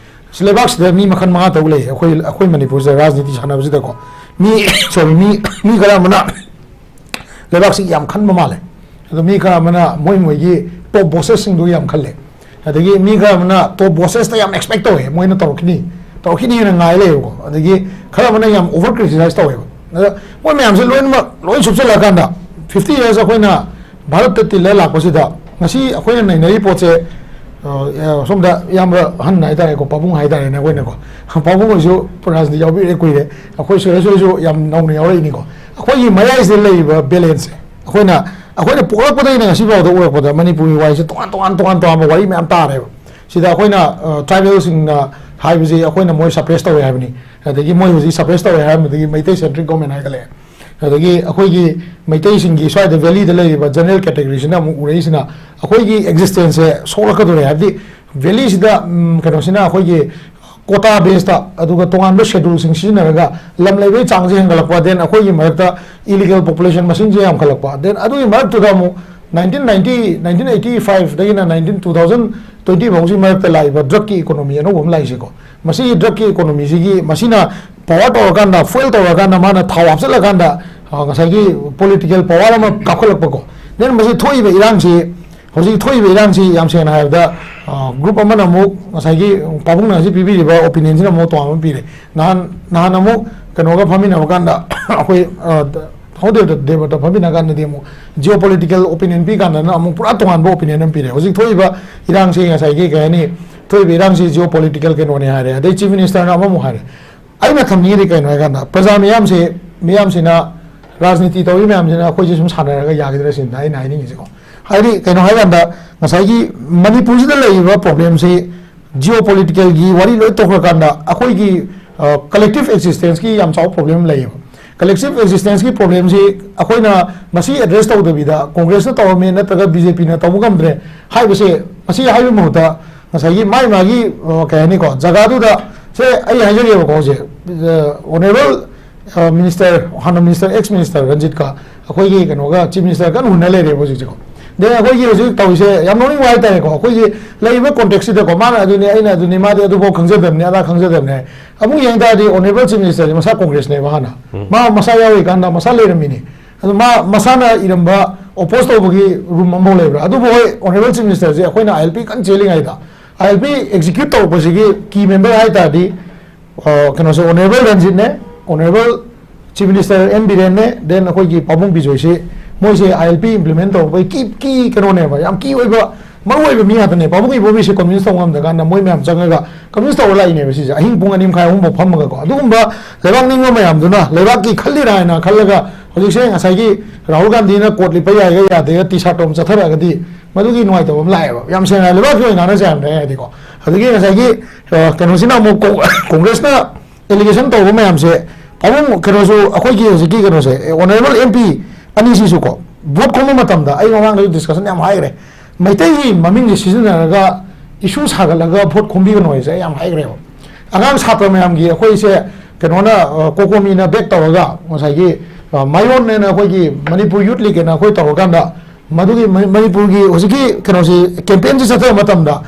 ꯁꯤ ꯂꯩꯕꯥꯛꯁꯤꯗ ꯃꯤ ꯃꯈꯜ ꯃꯉꯥ ꯇꯔꯨꯛ ꯂꯩ ꯑꯩꯈꯣꯏ, ꯑꯩꯈꯣꯏ ꯃꯅꯤꯄꯨꯔꯁꯤꯗ ꯔꯥꯖꯅꯤꯇꯤ ꯁꯥꯟꯅꯕꯁꯤꯗꯀꯣ꯫ ꯃꯤ, sorry, ꯃꯤ, ꯃꯤ ꯈꯔ ꯑꯃꯅ ꯂꯩꯕꯥꯛꯁꯤ ꯌꯥꯝ ꯈꯟꯕ ꯃꯥꯜꯂꯦ꯫ ꯑꯗꯣ ꯃꯤ ꯈꯔ ꯑꯃꯅ ꯃꯣꯏ ꯃꯣꯏꯒꯤ top bosses ꯁꯤꯡꯗꯣ ꯌꯥꯝ ꯈꯜꯂꯦ꯫ ꯑꯗꯒꯤ ꯃꯤ ꯈꯔ ꯑꯃꯅ top bosses ꯇ ꯌꯥꯝ expect ꯇꯧꯋꯦ, ꯃꯣꯏꯅ ꯇꯧꯔꯛꯈꯤꯅꯤ, ꯇꯧꯔꯛꯈꯤꯅꯤꯅ ꯉꯥꯏ ꯂꯩꯌꯦꯕꯀꯣ꯫ ꯑꯗꯒꯤ ꯈꯔ ꯑꯃꯅ ꯌꯥꯝ over criticize ꯇꯧꯋꯦꯕ꯫ ꯑꯗ ꯃꯣꯏ ꯃꯌꯥꯝꯁꯦ ꯂꯣꯏꯅꯃꯛ ꯂꯣꯏ ꯁꯨꯞꯆꯜꯂꯀꯥꯟꯗ, fifty years ꯑꯩꯈꯣꯏꯅ ꯚꯥꯔꯠꯇ ꯇꯤꯜꯂ ꯂꯥꯛꯄꯁꯤꯗ, ꯉꯁꯤ ꯑꯩꯈꯣꯏꯅ ꯅꯩꯅꯔꯤ ꯄꯣꯠꯁꯦ, ꯑ, ꯑ, ꯁꯣꯝꯗ ꯏꯌꯥꯝꯕ ꯑꯍꯟ ꯍꯥꯏꯇꯥꯔꯦꯀꯣ, ꯄꯥꯕꯨꯡ ꯍꯥꯏꯇꯥꯔꯦꯅꯦ ꯑꯩꯈꯣꯏꯅꯀꯣ, ꯄꯥꯕꯨꯡ ꯍꯣꯏꯁꯨ ꯔꯥꯖꯅꯤꯇꯤ ꯌꯥꯎꯕꯤꯔꯦ ꯀꯨꯏꯔꯦ, ꯑꯩꯈꯣꯏ ꯁꯨꯔꯦꯁ ꯍꯣꯏꯁꯨ ꯌꯥꯝ ꯅꯧꯅ ꯌꯥꯎꯔꯛꯏꯅꯤꯀꯣ꯫ ꯑꯩꯈꯣꯏꯒꯤ ꯃꯌꯥꯏꯁꯤꯗ ꯂꯩꯔꯤꯕ balance ꯁꯦ, ꯑꯩꯈꯣꯏꯅ, ꯑꯩꯈꯣꯏꯅ ꯄꯣꯛꯂꯛꯄꯗꯒꯤꯅ ꯉꯁꯤ ꯐꯥꯎꯗ ꯎꯔꯛꯄꯗ ꯃꯅꯤꯄꯨꯔꯒꯤ ꯋꯥꯔꯤꯁꯦ ꯇꯣꯉꯥꯟ ꯇꯣꯉꯥꯟ, ꯇꯣꯉꯥꯟ ꯇꯣꯉꯥꯟꯕ ꯋꯥꯔꯤ ꯃꯌꯥꯝ ꯇꯥꯔꯦꯕ꯫ ꯁꯤꯗ ꯑꯩꯈꯣꯏꯅ, ꯑ, tribal ꯁꯤꯡꯅ ꯍꯥꯏꯕꯁꯤ ꯑꯩꯈꯣꯏꯅ ꯃꯣꯏ suppress ꯇꯧꯋꯦ ꯍꯥꯏꯕꯅꯤ, ꯑꯗꯒꯤ ꯃꯣꯏ ꯍꯧꯖꯤꯛ suppress ꯇꯧꯋꯦ ꯍꯥꯏꯔꯝꯕꯗꯒꯤ ꯃꯩꯇꯩ centric government ꯍꯥꯏꯒꯠꯂꯛꯑꯦ꯫ ꯑꯗꯒꯤ ꯑꯩꯈꯣꯏꯒꯤ ꯃꯩꯇꯩꯁꯤꯡꯒꯤ ꯁ꯭ꯋꯥꯏꯗ valley ꯗ ꯂꯩꯔꯤꯕ general category ꯁꯤꯅ ꯑꯃꯨꯛ ꯎꯔꯛꯏꯁꯤꯅ ꯑꯩꯈꯣꯏꯒꯤ existence ꯁꯦ ꯁꯣꯛꯂꯛꯀꯗꯣꯔꯦ꯫ ꯍꯥꯏꯕꯗꯤ valley ꯁꯤꯗ, ꯎꯝ, ꯀꯩꯅꯣꯁꯤꯅ ꯑꯩꯈꯣꯏꯒꯤ quota base ꯇ, ꯑꯗꯨꯒ ꯇꯣꯉꯥꯟꯕ schedule ꯁꯤꯡ ꯁꯤꯖꯤꯟꯅꯔꯒ ꯂꯝ ꯂꯩꯕꯒꯤ ꯆꯥꯡꯁꯦ ꯍꯦꯟꯒꯠꯂꯛꯄ, then ꯑꯩꯈꯣꯏꯒꯤ ꯃꯔꯛꯇ illegal population ꯃꯁꯤꯡꯁꯦ ꯌꯥꯝꯈꯠꯂꯛꯄ, then ꯑꯗꯨꯒꯤ ꯃꯔꯛꯇꯨꯗ ꯑꯃꯨꯛ ꯅꯥꯏꯟꯇꯤꯟ ꯅꯥꯏꯟꯇꯤ, ꯅꯥꯏꯟꯇꯤꯟ ꯑꯩꯠꯇꯤ ꯐꯥꯏꯚꯇꯒꯤꯅ ꯅꯥꯏꯟꯇꯤꯟ, ꯇꯨ ꯊꯥꯎꯖꯟ ꯇ꯭ꯋꯦꯟꯇꯤ ꯐꯥꯎꯁꯤ ꯃꯔꯛꯇ ꯂꯥꯛꯏꯕ ꯗ꯭ꯔꯛꯀꯤ ꯏꯀꯣꯅꯣꯃꯤ ꯑꯅꯧꯕ ꯑꯃ ꯂꯥꯛꯏꯁꯦꯀꯣ, ꯃꯁꯤꯒꯤ ꯗ꯭ꯔꯛꯀꯤ ꯏꯀꯣꯅꯣꯃꯤꯁꯤꯒꯤ, ꯃꯁꯤꯅ ꯄꯋꯥꯔ ꯇꯧꯔꯀꯥꯟꯗ, ꯐ꯭ꯌꯨꯑꯦꯜ ꯇꯧꯔꯀꯥꯟꯗ, ꯃꯥꯅ ꯊꯥꯎ ꯍꯥꯞꯆꯤꯜꯂꯀꯥꯟꯗ, ꯑ, ꯉꯁꯥꯏꯒꯤ ꯄꯣꯂꯤꯇꯤꯀꯦꯜ ꯄꯋꯥꯔ ꯑꯃ ꯀꯥꯈꯠꯂꯛꯄꯀꯣ꯫ ꯗꯦꯟ ꯃꯁꯤ ꯊꯣꯛꯏꯕ ꯏꯔꯥꯡꯁꯤ, ꯍꯧꯖꯤꯛ ꯊꯣꯛꯏꯕ ꯏꯔꯥꯡꯁꯤ ꯌꯥꯝ ꯁꯦꯡꯅ ꯍꯥꯏꯔꯕꯗ, ꯑ, ꯒ꯭ꯔꯨꯞ ꯑꯃꯅ ꯑꯃꯨꯛ ꯉꯁꯥꯏꯒꯤ ꯄꯥꯕꯨꯡꯅ ꯍꯧꯖꯤꯛ ꯄꯤꯕꯤꯔꯤꯕ ꯑꯣꯄꯤꯅꯤꯌꯟꯁꯤꯅ ꯑꯃꯨꯛ ꯇꯣꯉꯥꯟꯕ ꯑꯃ ꯄꯤꯔꯦ꯫ ꯅꯍꯥꯟ, ꯅꯍꯥꯟ ꯑꯃꯨꯛ ꯀꯩꯅꯣꯒ ꯐꯝꯃꯤꯟꯅꯕ ꯀꯥꯟꯗ ꯑꯩꯈꯣꯏ, ꯑ, ꯍꯧꯗꯦꯕꯗ ꯗꯦꯕꯇ ꯐꯝꯃꯤꯟꯅ ꯀꯥꯟꯗꯗꯤ ꯑꯃꯨꯛ ꯖꯤꯑꯣ ꯄꯣꯂꯤꯇꯤꯀꯦꯜ ꯑꯣꯄꯤꯅꯤꯌꯟ ꯄꯤ ꯀꯥꯟꯗꯅ ꯑꯃꯨꯛ ꯄꯨꯔꯥ ꯇꯣꯉꯥꯟꯕ ꯑꯣꯄꯤꯅꯤꯌꯟ ꯑꯃ ꯄꯤꯔꯦ꯫ ꯍꯧꯖꯤꯛ ꯊꯣꯛꯏꯕ ꯏꯔꯥꯡꯁꯤ ꯉꯁꯥꯏꯒꯤ ꯀꯩ ꯍꯥꯏꯅꯤ, ꯊꯣꯛꯏꯕ ꯏꯔꯥꯡꯁꯤ ꯖꯤꯑꯣ ꯄꯣꯂꯤꯇꯤꯀꯦꯜ ꯀꯩꯅꯣꯅꯦ ꯍꯥꯏꯔꯦ, ꯑꯗꯩ ꯆꯤꯐ ꯃꯤꯅꯤꯁꯇꯔꯅ ꯑꯃꯃꯨꯛ ꯍꯥꯏꯔꯦ꯫ ꯑꯩꯅ ꯊꯝꯅꯤꯡꯉꯤꯗꯤ ꯀꯩꯅꯣ ꯍꯥꯏ ꯀꯥꯟꯗ, ꯄ꯭ꯔꯖꯥ ꯃꯤꯌꯥꯝꯁꯦ, ꯃꯤꯌꯥꯝꯁꯤꯅ, ꯔꯥꯖꯅꯤꯇꯤ ꯇꯧꯔꯤ ꯃꯌꯥꯝꯁꯤꯅ ꯑꯩꯈꯣꯏꯁꯦ ꯁꯨꯝ ꯁꯥꯟꯅꯔꯒ ꯌꯥꯒꯗ꯭ꯔꯥ ꯁꯤꯅꯤꯗ ꯑꯩꯅ ꯍꯥꯏꯅꯤꯡꯉꯤꯁꯦꯀꯣ꯫ ꯍꯥꯏꯗꯤ ꯀꯩꯅꯣ ꯍꯥꯏ ꯀꯥꯟꯗ, ꯉꯁꯥꯏꯒꯤ ꯃꯅꯤꯄꯨꯔꯁꯤꯗ ꯂꯩꯔꯤꯕ ꯄ꯭ꯔꯣꯕ꯭ꯂꯦꯝꯁꯤ ꯖꯤꯑꯣ ꯄꯣꯂꯤꯇꯤꯀꯦꯜꯒꯤ ꯋꯥꯔꯤ ꯂꯣꯏ ꯇꯧꯈ꯭ꯔꯀꯥꯟꯗ ꯑꯩꯈꯣꯏꯒꯤ ꯀꯂꯦꯛꯇꯤꯞ ꯑꯦꯛꯖꯤꯁꯇꯦꯟꯁꯀꯤ ꯌꯥꯝ ꯆꯥꯎꯕ ꯄ꯭ꯔꯣꯕ꯭ꯂꯦꯝ ꯂꯩꯌꯦꯕ꯫ ꯀꯂꯦꯛꯇꯤꯞ ꯑꯦꯛꯖꯤꯁꯇꯦꯟꯁꯀꯤ ꯄ꯭ꯔꯣꯕ꯭ꯂꯦꯝꯁꯤ ꯑꯩꯈꯣꯏꯅ ꯉꯁꯤ ꯑꯦꯗ꯭ꯔꯦꯁ ꯇꯧꯗꯕꯤꯗ, ꯀꯣꯡꯒ꯭ꯔꯦꯁꯅ ꯇꯧꯔꯝꯃꯦ ꯅꯠꯇ꯭ꯔꯒ ꯕꯤ ꯖꯦ ꯄꯤꯅ ꯇꯧꯕ ꯉꯝꯗ꯭ꯔꯦ ꯍꯥꯏꯕꯁꯦ, ꯃꯁꯤ ꯍꯥꯏꯕꯒꯤ ꯃꯍꯨꯠꯇ ꯉꯁꯥꯏꯒꯤ ꯃꯥꯒꯤ ꯃꯥꯒꯤ, ꯑ, ꯀꯩ ꯍꯥꯏꯅꯤꯀꯣ, ꯖꯒꯥꯗꯨꯗ, ꯁꯦ, ꯑꯩ ꯍꯥꯏꯖꯒꯦꯕꯀꯣ, ꯍꯧꯖꯤꯛ, ꯑ, ꯑꯣꯅꯔꯦꯕꯜ, ꯑ, ꯃꯤꯅꯤꯁꯇꯔ, ꯍꯥꯟꯅ ꯃꯤꯅꯤꯁꯇꯔ, ꯑꯦꯛꯁ ꯃꯤꯅꯤꯁꯇꯔ ꯔꯟꯖꯤꯠꯀ ꯑꯩꯈꯣꯏꯒꯤ ꯀꯩꯅꯣꯒ ꯆꯤꯐ ꯃꯤꯅꯤꯁꯇꯔ ꯀꯟꯅ ꯍꯨꯟꯅ ꯂꯩꯔꯦꯕ ꯍꯧꯖꯤꯛꯁꯦꯀꯣ꯫ ꯑꯗꯩ ꯑꯩꯈꯣꯏꯒꯤ ꯍꯧꯖꯤꯛ ꯇꯧꯔꯤꯁꯦ ꯌꯥꯝ ꯅꯣꯛꯅꯤꯡꯕ ꯍꯥꯏꯇꯥꯔꯦꯀꯣ, ꯑꯩꯈꯣꯏꯒꯤ ꯂꯩꯔꯤꯕ ꯀꯣꯟꯇꯦꯛꯁꯁꯤꯗꯀꯣ, ꯃꯥꯅ ꯑꯗꯨꯅꯤ, ꯑꯩꯅ ꯑꯗꯨꯅꯤ, ꯃꯥꯗꯤ ꯑꯗꯨꯐꯥꯎ ꯈꯪꯖꯗꯕꯅꯤ, ꯑꯗꯥ ꯈꯪꯖꯗꯕꯅꯤ ꯍꯥꯏ꯫ ꯑꯃꯨꯛ ꯌꯦꯡ ꯇꯥꯔꯗꯤ ꯑꯣꯅꯔꯦꯕꯜ ꯆꯤꯐ ꯃꯤꯅꯤꯁꯇꯔꯁꯦ ꯃꯁꯥ ꯀꯣꯡꯒ꯭ꯔꯦꯁꯅꯦꯕ ꯍꯥꯟꯅ꯫ ꯎꯝ꯫ ꯃꯥ ꯃꯁꯥ ꯌꯥꯎꯔꯤꯀꯥꯟꯗ ꯃꯁꯥ ꯂꯩꯔꯝꯃꯤꯅꯤ꯫ ꯑꯗꯨ ꯃꯥ ꯃꯁꯥꯅ ꯏꯔꯝꯕ, ꯑꯣꯄꯣꯖ ꯇꯧꯕꯒꯤ ꯔꯨꯝ ꯑꯃꯐꯥꯎ ꯂꯩꯕ꯭ꯔꯥ? ꯑꯗꯨꯕꯨ ꯍꯣꯏ, ꯑꯣꯅꯔꯦꯕꯜ ꯆꯤꯐ ꯃꯤꯅꯤꯁꯇꯔꯁꯦ ꯑꯩꯈꯣꯏꯅ ꯑꯥꯏ ꯑꯦꯜ ꯄꯤ ꯀꯟꯅ ꯆꯦꯜꯂꯤꯉꯩꯗ, ꯑꯥꯏ ꯑꯦꯜ ꯄꯤ ꯑꯦꯛꯖꯤꯀ꯭ꯌꯨꯠ ꯇꯧꯔꯛꯄꯁꯤꯒꯤ ꯀꯤ ꯃꯦꯝꯕꯔ ꯍꯥꯏ ꯇꯥꯔꯗꯤ, ꯑ, ꯀꯩꯅꯣꯁꯦ, ꯑꯣꯅꯔꯦꯕꯜ ꯔꯟꯖꯤꯠꯅꯦ, ꯑꯣꯅꯔꯦꯕꯜ ꯆꯤꯐ ꯃꯤꯅꯤꯁꯇꯔ ꯑꯦꯝ ꯕꯤꯔꯦꯟꯅꯦ, ꯗꯦꯟ ꯑꯩꯈꯣꯏꯒꯤ ꯄꯥꯕꯨꯡ ꯕꯤꯖꯣꯏꯁꯤ, ꯃꯣꯏꯁꯦ ꯑꯥꯏ ꯑꯦꯜ ꯄꯤ ꯏꯝꯄ꯭ꯂꯤꯃꯦꯟ ꯇꯧꯔꯛꯄꯒꯤ ꯀꯤ, ꯀꯤ ꯀꯩꯅꯣꯅꯦꯕ, ꯌꯥꯝ ꯀꯤ ꯑꯣꯏꯕ, ꯃꯔꯨ ꯑꯣꯏꯕ ꯃꯤ ꯉꯥꯛꯇꯅꯦ꯫ ꯄꯥꯕꯨꯡ ꯏꯕꯣꯕꯤꯁꯦ ꯀꯟꯚꯤꯟꯁ ꯇꯧꯕ ꯉꯝꯗ꯭ꯔꯀꯥꯟꯗ ꯃꯣꯏ ꯃꯌꯥꯝ ꯆꯪꯉꯒ ꯀꯟꯚꯤꯟꯁ ꯇꯧꯔ ꯂꯥꯛꯏꯅꯦꯕ ꯁꯤꯁꯦ, ꯑꯍꯤꯡ ꯄꯨꯡ ꯑꯅꯤ ꯃꯈꯥꯏ, ꯑꯍꯨꯝꯐꯥꯎ ꯐꯝꯃꯒꯀꯣ꯫ ꯑꯗꯨꯒꯨꯝꯕ ꯂꯩꯕꯥꯛ ꯅꯤꯡꯕ ꯃꯌꯥꯝꯗꯨꯅ ꯂꯩꯕꯥꯛꯀꯤ ꯈꯜꯂꯤꯔꯥ ꯍꯥꯏꯅ ꯈꯜꯂꯒ, ꯍꯧꯖꯤꯛꯁꯦ ꯉꯁꯥꯏꯒꯤ ꯔꯥꯍꯨꯜ ꯒꯥꯟꯙꯤꯅ ꯀꯣꯠ ꯂꯤꯠꯄ ꯌꯥꯏꯒ ꯌꯥꯗꯦꯒ ꯇꯤ ꯁꯥꯔꯠꯇꯣ ꯑꯃ ꯆꯠꯊꯔꯛꯑꯒꯗꯤ, ꯃꯗꯨꯒꯤ ꯅꯨꯡꯉꯥꯏꯇꯕ ꯑꯃ ꯂꯥꯛꯑꯦꯕ꯫ ꯌꯥꯝ ꯁꯦꯡꯅ ꯍꯥꯏ, ꯂꯩꯕꯥꯛꯀꯤ ꯑꯣꯏꯅ ꯉꯥꯡꯅꯁꯦ ꯍꯥꯏꯕꯅꯦ ꯑꯩ ꯍꯥꯏꯗꯤꯀꯣ꯫ ꯑꯗꯒꯤ ꯉꯁꯥꯏꯒꯤ, ꯑ, ꯀꯩꯅꯣꯁꯤꯅ ꯑꯃꯨꯛ ꯀꯣ-, ꯀꯣꯡꯒ꯭ꯔꯦꯁꯅ ꯑꯦꯂꯤꯒꯦꯁꯟ ꯇꯧꯕ ꯃꯌꯥꯝꯁꯦ, ꯄꯥꯕꯨꯡ ꯀꯩꯅꯣꯁꯨ, ꯑꯩꯈꯣꯏꯒꯤ ꯍꯧꯖꯤꯛꯀꯤ ꯀꯩꯅꯣꯁꯦ, ꯑꯣꯅꯔꯦꯕꯜ ꯑꯦꯝ ꯄꯤ ꯑꯅꯤꯁꯤꯁꯨꯀꯣ, ꯚꯣꯠ ꯈꯣꯝꯕ ꯃꯇꯝꯗ ꯑꯩ ꯃꯃꯥꯡꯗꯁꯨ ꯗꯤꯁꯀꯁꯟ ꯌꯥꯝ ꯍꯥꯏꯈ꯭ꯔꯦ, ꯃꯩꯇꯩꯒꯤ ꯃꯃꯤꯡꯁꯦ ꯁꯤꯖꯤꯟꯅꯔꯒ ꯏꯁꯨ ꯁꯥꯒꯠꯂꯒ ꯚꯣꯠ ꯈꯣꯝꯕꯤꯒꯅꯨ ꯍꯥꯏꯁꯦ ꯑꯩ ꯌꯥꯝ ꯍꯥꯏꯈ꯭ꯔꯦꯕ꯫ ꯑꯉꯥꯡ ꯁꯥꯇ꯭ꯔ ꯃꯌꯥꯝꯒꯤ ꯑꯩꯈꯣꯏꯁꯦ ꯀꯩꯅꯣꯅ, ꯑ, ꯀꯣꯀꯣꯃꯤꯅ ꯕꯦꯛ ꯇꯧꯔꯒ, ꯉꯁꯥꯏꯒꯤ, ꯑ, ꯃꯥꯏꯑꯣꯟꯅꯦꯅ ꯑꯩꯈꯣꯏꯒꯤ ꯃꯅꯤꯄꯨꯔ ꯌꯨꯠ ꯂꯤꯛ ꯍꯥꯏꯅ ꯑꯩꯈꯣꯏ ꯇꯧꯔꯀꯥꯟꯗ, ꯃꯗꯨꯒꯤ ꯃꯅꯤꯄꯨꯔꯒꯤ ꯍꯧꯖꯤꯛꯀꯤ ꯀꯩꯅꯣꯁꯤ, ꯀꯦꯝꯄꯦꯟꯁꯤ ꯆꯠꯊꯕ ꯃꯇꯝꯗ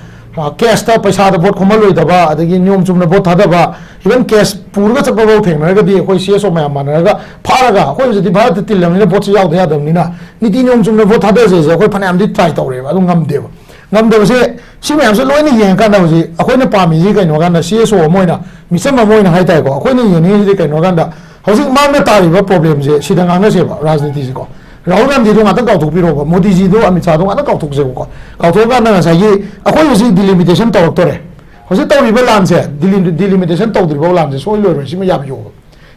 ꯀꯦꯁꯇ ꯄꯩꯁꯥꯗ ꯚꯣꯠ ꯈꯣꯝꯍꯜꯂꯣꯏꯗꯕ, ꯑꯗꯒꯤ ꯅꯤꯌꯣꯝ ꯆꯨꯝꯅ ꯚꯣꯠ ꯊꯥꯗꯕ, ꯏꯚꯟ ꯀꯦꯁ ꯄꯨꯔꯒ ꯆꯠꯄꯐꯥꯎ ꯊꯦꯡꯅꯔꯒꯗꯤ ꯑꯩꯈꯣꯏ ꯁꯤ ꯑꯦꯁ ꯑꯣ ꯃꯌꯥꯝ ꯃꯥꯟꯅꯔꯒ ꯐꯥꯔꯒ, ꯑꯩꯈꯣꯏ ꯍꯧꯖꯤꯛꯇꯤ ꯚꯥꯔꯠꯇ ꯇꯤꯜꯂꯕꯅꯤꯅ ꯚꯣꯠꯁꯤ ꯌꯥꯎꯗ ꯌꯥꯗꯕꯅꯤꯅ ꯅꯤꯇꯤ ꯅꯤꯌꯣꯝ ꯆꯨꯝꯅ ꯚꯣꯠ ꯊꯥꯗꯁꯦꯁꯦ ꯑꯩꯈꯣꯏ ꯐꯅꯌꯥꯝꯗꯤ ꯇ꯭ꯔꯥꯏ ꯇꯧꯔꯦꯕ, ꯑꯗꯨ ꯉꯝꯗꯦꯕ꯫ ꯉꯝꯗꯕꯁꯦ ꯁꯤ ꯃꯌꯥꯝꯁꯦ ꯂꯣꯏꯅ ꯌꯦꯡꯉꯀꯥꯟꯗ ꯍꯧꯖꯤꯛ ꯑꯩꯈꯣꯏꯅ ꯄꯥꯝꯃꯤꯁꯤ ꯀꯩꯅꯣ ꯀꯥꯟꯗ, ꯁꯤ ꯑꯦꯁ ꯑꯣ ꯑꯃ ꯑꯣꯏꯅ, ꯃꯤꯆꯝ ꯑꯃ ꯑꯣꯏꯅ ꯍꯥꯏꯇꯥꯔꯦꯀꯣ, ꯑꯩꯈꯣꯏꯅ ꯌꯦꯡꯅꯤꯡꯉꯤꯁꯤꯗꯤ ꯀꯩꯅꯣ ꯀꯥꯟꯗ ꯍꯧꯖꯤꯛ ꯃꯥꯡꯗ ꯇꯥꯔꯤꯕ ꯄ꯭ꯔꯣꯕ꯭ꯂꯦꯝꯁꯦ ꯁꯤꯗ ꯉꯥꯡꯅꯁꯦꯕ ꯔꯥꯖꯅꯤꯇꯤꯁꯦꯀꯣ꯫ ꯔꯥꯍꯨꯜ ꯒꯥꯟꯙꯤꯗꯣ ꯉꯥꯛꯇꯪ ꯀꯥꯎꯊꯣꯛꯄꯤꯔꯣꯕ, ꯃꯣꯗꯤꯖꯤꯗꯣ, ꯑꯃꯤꯠ ꯁꯥꯍꯗꯣ ꯉꯥꯛꯇꯪ ꯀꯥꯎꯊꯣꯛꯁꯦꯕꯀꯣ꯫ ꯀꯥꯎꯊꯣꯛꯑꯀꯥꯟꯗ ꯉꯁꯥꯏꯒꯤ ꯑꯩꯈꯣꯏ ꯍꯧꯖꯤꯛ ꯗꯤꯂꯤꯃꯤꯇꯦꯁꯟ ꯇꯧꯔꯛꯇꯣꯔꯦ꯫ ꯍꯧꯖꯤꯛ ꯇꯧꯔꯤꯕ ꯂꯥꯟꯁꯦ, ꯗꯤꯂꯤꯃꯤꯇꯦꯁꯟ ꯇꯧꯗ꯭ꯔꯤꯐꯥꯎ ꯂꯥꯟꯁꯦ ꯁꯣꯏ ꯂꯣꯏꯔꯣꯏ, ꯁꯤꯃ ꯌꯥꯝ ꯌꯣꯕ꯫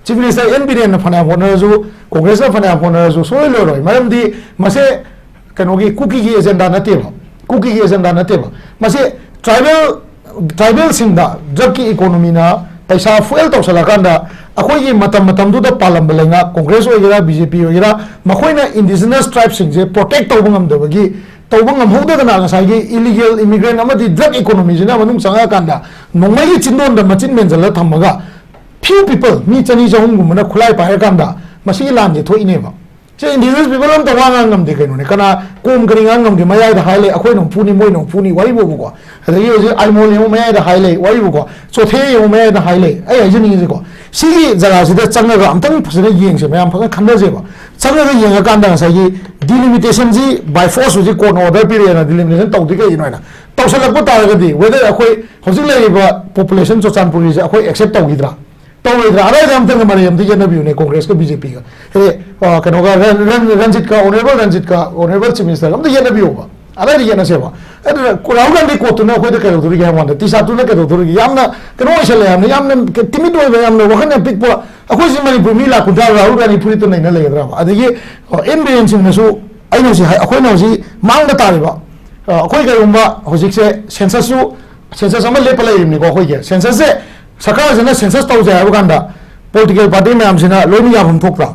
ꯆꯤꯐ ꯃꯤꯅꯤꯁꯇꯔ ꯑꯦꯟ ꯕꯤꯔꯦꯟꯅ ꯐꯅꯌꯥꯝ ꯍꯣꯠꯅꯔꯁꯨ, ꯀꯣꯡꯒ꯭ꯔꯦꯁꯅ ꯐꯅꯌꯥꯝ ꯍꯣꯠꯅꯔꯁꯨ ꯁꯣꯏ ꯂꯣꯏꯔꯣꯏ꯫ ꯃꯔꯝꯗꯤ ꯃꯁꯦ ꯀꯩꯅꯣꯒꯤ, ꯀꯨꯀꯤꯒꯤ ꯑꯦꯖꯦꯟꯗꯥ ꯅꯠꯇꯦꯕ, ꯀꯨꯀꯤꯒꯤ ꯑꯦꯖꯦꯟꯗꯥ ꯅꯠꯇꯦꯕ꯫ ꯃꯁꯤ ꯇ꯭ꯔꯥꯏꯕꯦꯜ, ꯇ꯭ꯔꯥꯏꯕꯦꯜꯁꯤꯡꯗ ꯗ꯭ꯔꯒꯀꯤ ꯏꯀꯣꯅꯣꯃꯤꯅ ꯄꯩꯁꯥ ꯐꯨꯑꯦꯜ ꯇꯧꯁꯜꯂꯀꯥꯟꯗ, ꯑꯩꯈꯣꯏꯒꯤ ꯃꯇꯝ ꯃꯇꯝꯗꯨꯗ ꯄꯥꯜꯂꯝꯕ ꯂꯩꯉꯥꯛ, ꯀꯣꯡꯒ꯭ꯔꯦꯁ ꯑꯣꯏꯒꯦꯔꯥ, ꯕꯤ ꯖꯦ ꯄꯤ ꯑꯣꯏꯒꯦꯔꯥ, ꯃꯈꯣꯏꯅ ꯏꯟꯗꯤꯖꯤꯅꯁ ꯇ꯭ꯔꯥꯏꯕꯁꯤꯡꯁꯦ ꯄ꯭ꯔꯣꯇꯦꯛ ꯇꯧꯕ ꯉꯝꯗꯕꯒꯤ, ꯇꯧꯕ ꯉꯝꯍꯧꯗꯗꯅ ꯉꯁꯥꯏꯒꯤ ꯏꯂꯤꯒꯦꯜ ꯏꯃꯤꯒ꯭ꯔꯦꯟ ꯑꯃꯗꯤ ꯗ꯭ꯔꯒ ꯏꯀꯣꯅꯣꯃꯤꯁꯤꯅ ꯃꯅꯨꯡ ꯆꯪꯉꯛꯑꯀꯥꯟꯗ ꯅꯣꯡꯃꯩꯒꯤ ꯆꯤꯟꯗꯣꯟꯗ ꯃꯆꯤꯟ ꯃꯦꯟꯁꯤꯜꯂ ꯊꯝꯃꯒ, ꯐ꯭ꯌꯨ ꯄꯤꯄꯜ, ꯃꯤ ꯆꯅꯤ ꯆꯍꯨꯝꯒꯨꯝꯕꯅ ꯈꯨꯠꯂꯥꯏ ꯄꯥꯏꯔꯀꯥꯟꯗ ꯃꯁꯤꯒꯤ ꯂꯥꯟꯁꯦ ꯊꯣꯛꯏꯅꯦꯕ꯫ ꯁꯤ ꯏꯟꯗꯤꯖꯤꯅꯁ ꯄꯤꯄꯜ ꯑꯝꯇ ꯋꯥ ꯉꯥꯡ ꯉꯝꯗꯦ ꯀꯩꯅꯣꯅꯦ꯫ ꯀꯅꯥ ꯀꯣꯝ ꯀꯔꯤ ꯉꯥꯡ ꯉꯝꯒꯦ? ꯃꯌꯥꯏꯗ ꯍꯥꯏ ꯂꯩ, ꯑꯩꯈꯣꯏꯅ ꯑꯃꯨꯛ ꯐꯨꯅꯤ, ꯃꯣꯏꯅ ꯑꯃꯨꯛ ꯐꯨꯅꯤ, ꯋꯥꯔꯤꯕꯣꯕꯀꯣ꯫ ꯑꯗꯒꯤ ꯍꯧꯖꯤꯛ ꯑꯥꯏꯃꯣꯜ ꯌꯦꯡꯉꯨ, ꯃꯌꯥꯏꯗ ꯍꯥꯏ ꯂꯩ, ꯋꯥꯔꯤꯕꯣꯀꯣ꯫ ꯆꯣꯊꯦ ꯌꯦꯡꯉꯨ, ꯃꯌꯥꯏꯗ ꯍꯥꯏ ꯂꯩ꯫ ꯑꯩ ꯍꯥꯏꯖꯅꯤꯡꯉꯤꯁꯦꯀꯣ, ꯁꯤꯒꯤ ꯖꯒꯥꯁꯤꯗ ꯆꯪꯉꯒ ꯑꯝꯇꯪ ꯐꯖꯅ ꯌꯦꯡꯁꯦ, ꯃꯌꯥꯝ ꯐꯖꯅ ꯈꯟꯊꯁꯦꯕ꯫ ꯆꯪꯉꯒ ꯌꯦꯡꯉꯀꯥꯟꯗ ꯉꯁꯥꯏꯒꯤ ꯗꯤꯂꯤꯃꯤꯇꯦꯁꯟꯁꯤ ꯕꯥꯏ ꯐꯣꯔꯁ ꯍꯧꯖꯤꯛ ꯀꯣꯔꯠꯅ ꯑꯣꯔꯗꯔ ꯄꯤꯔꯛꯑꯦꯅ ꯗꯤꯂꯤꯃꯤꯇꯦꯁꯟ ꯇꯧꯗ꯭ꯔꯤ ꯀꯩꯒꯤꯅꯣ ꯍꯥꯏꯅ ꯇꯧꯁꯜꯂꯛꯄ ꯇꯥꯔꯒꯗꯤ, ꯋꯦꯗꯔ ꯑꯩꯈꯣꯏ ꯍꯧꯖꯤꯛ ꯂꯩꯔꯤꯕ ꯄꯣꯄꯨꯂꯦꯁꯟ ꯆꯨꯔꯆꯥꯟꯄꯨꯔꯒꯤꯁꯦ ꯑꯩꯈꯣꯏ ꯑꯦꯛꯁꯦꯞ ꯇꯧꯈꯤꯗ꯭ꯔꯥ? ꯇꯧꯔꯣꯏꯗ꯭ꯔꯥ? ꯑꯗꯥꯏꯗ ꯑꯝꯇꯪꯒ ꯃꯔꯩ ꯑꯝꯇ ꯌꯦꯠꯅꯕꯤꯌꯨꯅꯦ, ꯀꯣꯡꯒ꯭ꯔꯦꯁꯀ ꯕꯤ ꯖꯦ ꯄꯤꯒ꯫ ꯑꯦ, ꯑ, ꯀꯩꯅꯣꯒ, ꯔꯟ-, ꯔꯟ-, ꯔꯟꯖꯤꯠꯀ, ꯑꯣꯅꯔꯦꯕꯜ ꯔꯟꯖꯤꯠꯀ, ꯑꯣꯅꯔꯦꯕꯜ ꯆꯤꯐ ꯃꯤꯅꯤꯁꯇꯔꯒ ꯑꯝꯇ ꯌꯦꯠꯅꯕꯤꯌꯣꯕ꯫ ꯑꯗꯥꯏꯗ ꯌꯦꯠꯅꯁꯦꯕ꯫ ꯑꯗꯨꯅ ꯔꯥꯍꯨꯜ ꯒꯥꯟꯙꯤ ꯀꯣꯔꯠꯇꯨꯅ ꯑꯩꯈꯣꯏꯗ ꯀꯩꯗꯧꯗꯣꯔꯤꯒꯦ ꯍꯥꯏꯕ ꯀꯥꯟꯗ, ꯇꯤ ꯁꯥꯔꯠꯇꯨꯅ ꯀꯩꯗꯧꯗꯣꯔꯤꯒꯦ? ꯌꯥꯝꯅ ꯀꯩꯅꯣ ꯑꯣꯏꯁꯜꯂꯦ ꯍꯥꯏꯕꯅꯤ, ꯌꯥꯝꯅ ꯇꯤꯃꯤꯠ ꯑꯣꯏꯕ, ꯌꯥꯝꯅ ꯋꯥꯈꯜ ꯌꯥꯝ ꯄꯤꯛꯄ꯫ ꯑꯩꯈꯣꯏꯁꯤ ꯃꯅꯤꯄꯨꯔ ꯃꯤ ꯂꯥꯛ ꯀꯨꯟꯊ꯭ꯔꯥ ꯔꯥꯍꯨꯜ ꯒꯥꯟꯙꯤ ꯐꯨꯔꯤꯠꯇ ꯅꯩꯅ ꯂꯩꯒꯗ꯭ꯔꯕ? ꯑꯗꯒꯤ, ꯑ, ꯑꯦꯟ ꯕꯤꯔꯦꯟ ꯁꯤꯡꯅꯁꯨ, ꯑꯩꯅ ꯍꯧꯖꯤꯛ ꯍꯥꯏ-, ꯑꯩꯈꯣꯏꯅ ꯍꯧꯖꯤꯛ ꯃꯥꯡꯗ ꯇꯥꯔꯤꯕ, ꯑ, ꯑꯩꯈꯣꯏ ꯀꯩꯒꯨꯝꯕ ꯍꯧꯖꯤꯛꯁꯦ ꯁꯦꯟꯁꯁꯁꯨ, ꯁꯦꯟꯁꯁ ꯑꯃ ꯂꯦꯞꯄ ꯂꯩꯔꯤꯕꯅꯤꯀꯣ ꯑꯩꯈꯣꯏꯒꯤ꯫ ꯁꯦꯟꯁꯁꯁꯦ, ꯁꯔꯀꯥꯔꯁꯤꯅ ꯁꯦꯟꯁꯁ ꯇꯧꯖꯦ ꯍꯥꯏꯕ ꯀꯥꯟꯗ ꯄꯣꯂꯤꯇꯤꯀꯦꯜ ꯄꯥꯔꯇꯤ ꯃꯌꯥꯝꯁꯤꯅ ꯂꯣꯏꯅ ꯌꯥꯐꯝ ꯊꯣꯛꯄ꯭ꯔꯥ?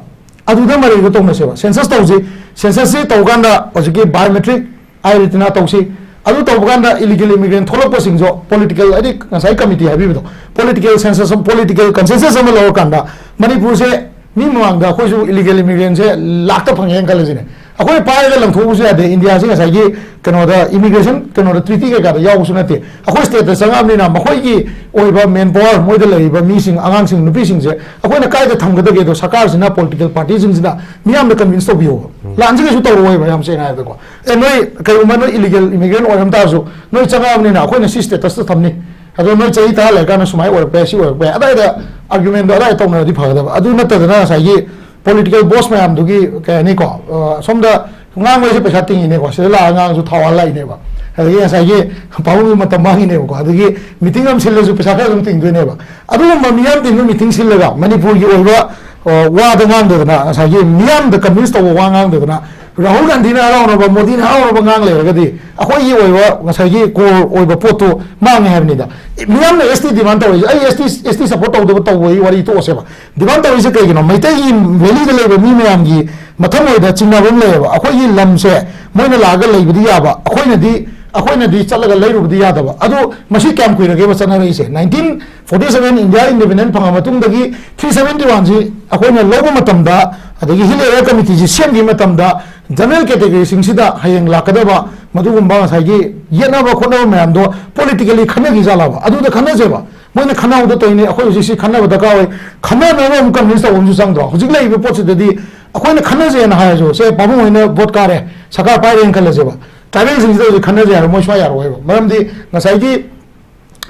ꯑꯗꯨꯗ ꯃꯔꯩꯗꯣ ꯇꯧꯅꯁꯦꯕ꯫ ꯁꯦꯟꯁꯁ ꯇꯧꯁꯤ, ꯁꯦꯟꯁꯁꯁꯤ ꯇꯧꯀꯥꯟꯗ ꯍꯧꯖꯤꯛꯀꯤ ꯕꯥꯏꯑꯣꯃꯦꯇ꯭ꯔꯤꯛ ꯑꯥꯏ ꯔꯤꯇꯤꯅꯥ ꯇꯧꯁꯤ꯫ ꯑꯗꯨ ꯇꯧꯕ ꯀꯥꯟꯗ ꯏꯂꯤꯒꯦꯜ ꯏꯃꯤꯒ꯭ꯔꯦꯟ ꯊꯣꯛꯂꯛꯄꯁꯤꯡꯁꯨ ꯄꯣꯂꯤꯇꯤꯀꯦꯜ, ꯍꯥꯏꯗꯤ ꯉꯁꯥꯏ ꯀꯃꯤꯇꯤ ꯍꯥꯏꯕꯤꯕꯗꯣ, ꯄꯣꯂꯤꯇꯤꯀꯦꯜ ꯁꯦꯟꯁꯁ, ꯄꯣꯂꯤꯇꯤꯀꯦꯜ ꯀꯟꯁꯦꯟꯁꯁ ꯑꯃ ꯂꯧꯔꯀꯥꯟꯗ ꯃꯅꯤꯄꯨꯔꯁꯦ ꯃꯤ ꯃꯃꯥꯡꯗ ꯑꯩꯈꯣꯏꯁꯨ ꯏꯂꯤꯒꯦꯜ ꯏꯃꯤꯒ꯭ꯔꯦꯟꯁꯦ ꯂꯥꯛꯇ ꯐꯪꯉꯦꯅ ꯈꯜꯂꯁꯤꯅꯦ꯫ ꯑꯩꯈꯣꯏ ꯄꯥꯏꯔꯒ ꯂꯪꯊꯣꯛꯎꯕꯁꯨ ꯌꯥꯗꯦ꯫ ꯏꯟꯗꯤꯌꯥꯁꯤ ꯉꯁꯥꯏꯒꯤ ꯀꯩꯅꯣꯗ, ꯏꯃꯤꯒ꯭ꯔꯦꯁꯟ ꯀꯩꯅꯣꯗ, ꯇ꯭ꯔꯤꯇꯤ ꯀꯩꯀꯥꯗ ꯌꯥꯎꯕꯁꯨ ꯅꯠꯇꯦ꯫ ꯑꯩꯈꯣꯏ ꯁ꯭ꯇꯦꯠꯇ ꯆꯪꯉꯛꯑꯕꯅꯤꯅ ꯃꯈꯣꯏꯒꯤ ꯑꯣꯏꯕ ꯃꯦꯟ ꯄꯥꯋꯔ, ꯃꯣꯏꯗ ꯂꯩꯔꯤꯕ ꯃꯤꯁꯤꯡ, ꯑꯉꯥꯡꯁꯤꯡ, ꯅꯨꯄꯤꯁꯤꯡꯁꯦ ꯑꯩꯈꯣꯏꯅ ꯀꯥꯏꯗ ꯊꯝꯒꯗꯒꯦꯗꯣ ꯁꯔꯀꯥꯔꯁꯤꯅ, ꯄꯣꯂꯤꯇꯤꯀꯦꯜ ꯄꯥꯔꯇꯤꯁꯤꯡꯁꯤꯅ ꯃꯤꯌꯥꯝꯗ ꯀꯟꯚꯤꯟꯁ ꯇꯧꯕꯤꯌꯣꯕ꯫ ꯂꯥꯟꯁꯤ ꯀꯩꯁꯨ ꯇꯧꯔꯛꯑꯣꯏꯕ, ꯌꯥꯝ ꯁꯦꯡꯅ ꯍꯥꯏꯔꯕꯗꯀꯣ꯫ ꯑꯦ, ꯅꯣꯏ ꯀꯩꯒꯨꯝꯕ ꯅꯣꯏ ꯏꯂꯤꯒꯦꯜ ꯏꯃꯤꯒ꯭ꯔꯦꯟ ꯑꯣꯏꯔꯝ ꯇꯥꯔꯁꯨ, ꯅꯣꯏ ꯆꯪꯉꯛꯑꯕꯅꯤꯅ ꯑꯩꯈꯣꯏꯅ ꯁꯤ ꯁ꯭ꯇꯦꯇꯁꯇ ꯊꯝꯅꯤ, ꯑꯗꯣ ꯅꯣꯏ ꯆꯍꯤ ꯇꯔꯥ ꯂꯩꯔꯀꯥꯟꯗ ꯁꯨꯃꯥꯏꯅ ꯑꯣꯏꯔꯛꯄ ꯌꯥꯏ, ꯁꯤ ꯑꯣꯏꯔꯛꯄ ꯌꯥꯏ, ꯑꯗꯥꯏꯗ ꯑꯥꯔꯒ꯭ꯌꯨꯃꯦꯟꯗꯣ ꯑꯗꯥꯏꯗ ꯇꯧꯅꯔꯗꯤ ꯐꯒꯗꯕ꯫ ꯑꯗꯨ ꯅꯠꯇꯗꯅ ꯉꯁꯥꯏꯒꯤ ꯄꯣꯂꯤꯇꯤꯀꯦꯜ ꯕꯣꯁ ꯃꯌꯥꯝꯗꯨꯒꯤ, ꯀꯩ ꯍꯥꯏꯅꯤꯀꯣ, ꯑ, ꯁꯣꯝꯗ ꯉꯥꯡꯕꯁꯦ ꯄꯩꯁꯥ ꯇꯤꯡꯉꯤꯅꯦꯀꯣ, ꯁꯤꯗ ꯂꯥꯛꯑꯒ ꯉꯥꯡꯉꯁꯨ ꯊꯥꯎ ꯍꯥꯜꯂꯛꯏꯅꯦꯕ, ꯑꯗꯒꯤ ꯉꯁꯥꯏꯒꯤ ꯄꯥꯕꯨꯡꯒꯤ ꯃꯇꯝ ꯃꯥꯡꯉꯤꯅꯦꯕꯀꯣ, ꯑꯗꯒꯤ ꯃꯤꯇꯤꯡ ꯑꯃ ꯁꯤꯜꯂꯁꯨ ꯄꯩꯁꯥ ꯈꯔ ꯑꯗꯨꯝ ꯇꯤꯡꯗꯣꯏꯅꯦꯕ꯫ ꯑꯗꯨꯒꯨꯝꯕ ꯃꯤꯌꯥꯝ ꯇꯤꯟꯕ ꯃꯤꯇꯤꯡ ꯁꯤꯜꯂꯒ ꯃꯅꯤꯄꯨꯔꯒꯤ ꯑꯣꯏꯕ, ꯑ, ꯋꯥꯗ ꯉꯥꯡꯗꯗꯅ, ꯉꯁꯥꯏꯒꯤ ꯃꯤꯌꯥꯝꯗ ꯀꯟꯚꯤꯟꯁ ꯇꯧꯕ ꯋꯥ ꯉꯥꯡꯗꯗꯅ, ꯔꯥꯍꯨꯜ ꯒꯥꯟꯙꯤꯅ ꯍꯔꯥꯎꯅꯕ, ꯃꯣꯗꯤꯅ ꯍꯔꯥꯎꯅꯕ ꯉꯥꯡ ꯂꯩꯔꯒꯗꯤ ꯑꯩꯈꯣꯏꯒꯤ ꯑꯣꯏꯕ ꯉꯁꯥꯏꯒꯤ ꯀꯣꯔ ꯑꯣꯏꯕ ꯄꯣꯠꯇꯣ ꯃꯥꯡꯉꯦ ꯍꯥꯏꯕꯅꯤꯗ꯫ ꯃꯤꯌꯥꯝꯅ ꯑꯦꯁ ꯇꯤ ꯗꯤꯃꯥꯟ ꯇꯧꯔꯤꯁꯦ, ꯑꯩ ꯑꯦꯁ ꯇꯤ, ꯑꯦꯁ ꯇꯤ ꯁꯞꯄꯣꯔꯠ ꯇꯧꯗꯕ ꯇꯧꯕꯒꯤ ꯋꯥꯔꯤ ꯇꯣꯛꯑꯁꯦꯕ꯫ ꯗꯤꯃꯥꯟ ꯇꯧꯔꯤꯁꯦ ꯀꯩꯒꯤꯅꯣ? ꯃꯩꯇꯩꯒꯤ ꯚꯦꯂꯤꯗ ꯂꯩꯕ ꯃꯤ ꯃꯌꯥꯝꯒꯤ ꯃꯊꯃꯣꯏꯗ ꯆꯤꯡꯅꯕ ꯑꯃ ꯂꯩꯌꯦꯕ꯫ ꯑꯩꯈꯣꯏꯒꯤ ꯂꯝꯁꯦ ꯃꯣꯏꯅ ꯂꯥꯛꯑꯒ ꯂꯩꯕꯗꯤ ꯌꯥꯕ, ꯑꯩꯈꯣꯏꯅꯗꯤ, ꯑꯩꯈꯣꯏꯅꯗꯤ ꯆꯠꯂꯒ ꯂꯩꯔꯨꯕꯗꯤ ꯌꯥꯗꯕ꯫ ꯑꯗꯨ ꯃꯁꯤ ꯀꯌꯥꯝ ꯀꯨꯏꯔꯒꯦꯕ ꯆꯠꯅꯔꯛꯏꯁꯦ? Nineteen forty seven India independent ꯐꯪꯉ ꯃꯇꯨꯡꯗꯒꯤ ꯊ꯭ꯔꯤ ꯁꯚꯦꯟꯇꯤ ꯋꯥꯟꯁꯤ ꯑꯩꯈꯣꯏꯅ ꯂꯧꯕ ꯃꯇꯝꯗ, ꯑꯗꯒꯤ ꯍꯤꯜ ꯑꯦꯔꯤꯌꯥ ꯀꯃꯤꯇꯤꯁꯤ ꯁꯦꯝꯈꯤꯕ ꯃꯇꯝꯗ, ꯖꯦꯅꯔꯦꯜ ꯀꯦꯇꯦꯒꯣꯔꯤꯁꯤꯡꯁꯤꯗ ꯍꯌꯦꯡ ꯂꯥꯛꯀꯗꯕ ꯃꯗꯨꯒꯨꯝꯕ ꯉꯁꯥꯏꯒꯤ ꯌꯦꯠꯅꯕ ꯈꯣꯠꯅꯕ ꯃꯌꯥꯝꯗꯣ ꯄꯣꯂꯤꯇꯤꯀꯦꯜꯂꯤ ꯈꯟꯅꯈꯤꯖꯥꯠꯂꯕ? ꯑꯗꯨꯗ ꯈꯟꯅꯖꯦꯕ꯫ ꯃꯣꯏꯅ ꯈꯟꯅꯍꯧꯗ ꯇꯧꯔꯤꯅꯤ, ꯑꯩꯈꯣꯏ ꯍꯧꯖꯤꯛ ꯁꯤ ꯈꯟꯅꯕ ꯗꯔꯀꯥꯔ ꯑꯣꯏ꯫ ꯈꯟꯅꯅꯕ ꯑꯃꯨꯛ ꯀꯟꯚꯤꯟꯁ ꯇꯧꯕ ꯑꯃꯁꯨ ꯆꯪꯗ꯭ꯔꯣ? ꯍꯧꯖꯤꯛ ꯂꯩꯔꯤꯕ ꯄꯣꯠꯁꯤꯗꯗꯤ ꯑꯩꯈꯣꯏꯅ ꯈꯟꯅꯖꯦꯅ ꯍꯥꯏꯔꯁꯨ, ꯁꯦ, ꯄꯥꯕꯨꯡ ꯍꯣꯏꯅ ꯚꯣꯠ ꯀꯥꯔꯦ, ꯁꯔꯀꯥꯔ ꯄꯥꯏꯔꯦꯅ ꯈꯜꯂꯁꯦꯕ, ꯇ꯭ꯔꯥꯏꯕꯦꯜꯁꯤꯡꯁꯤꯗ ꯍꯧꯖꯤꯛ ꯈꯟꯅꯖꯦ ꯍꯥꯏꯔ ꯃꯣꯏ ꯁꯨꯡꯌꯥ ꯌꯥꯔꯛꯑꯣꯏꯕ꯫ ꯃꯔꯝꯗꯤ ꯉꯁꯥꯏꯒꯤ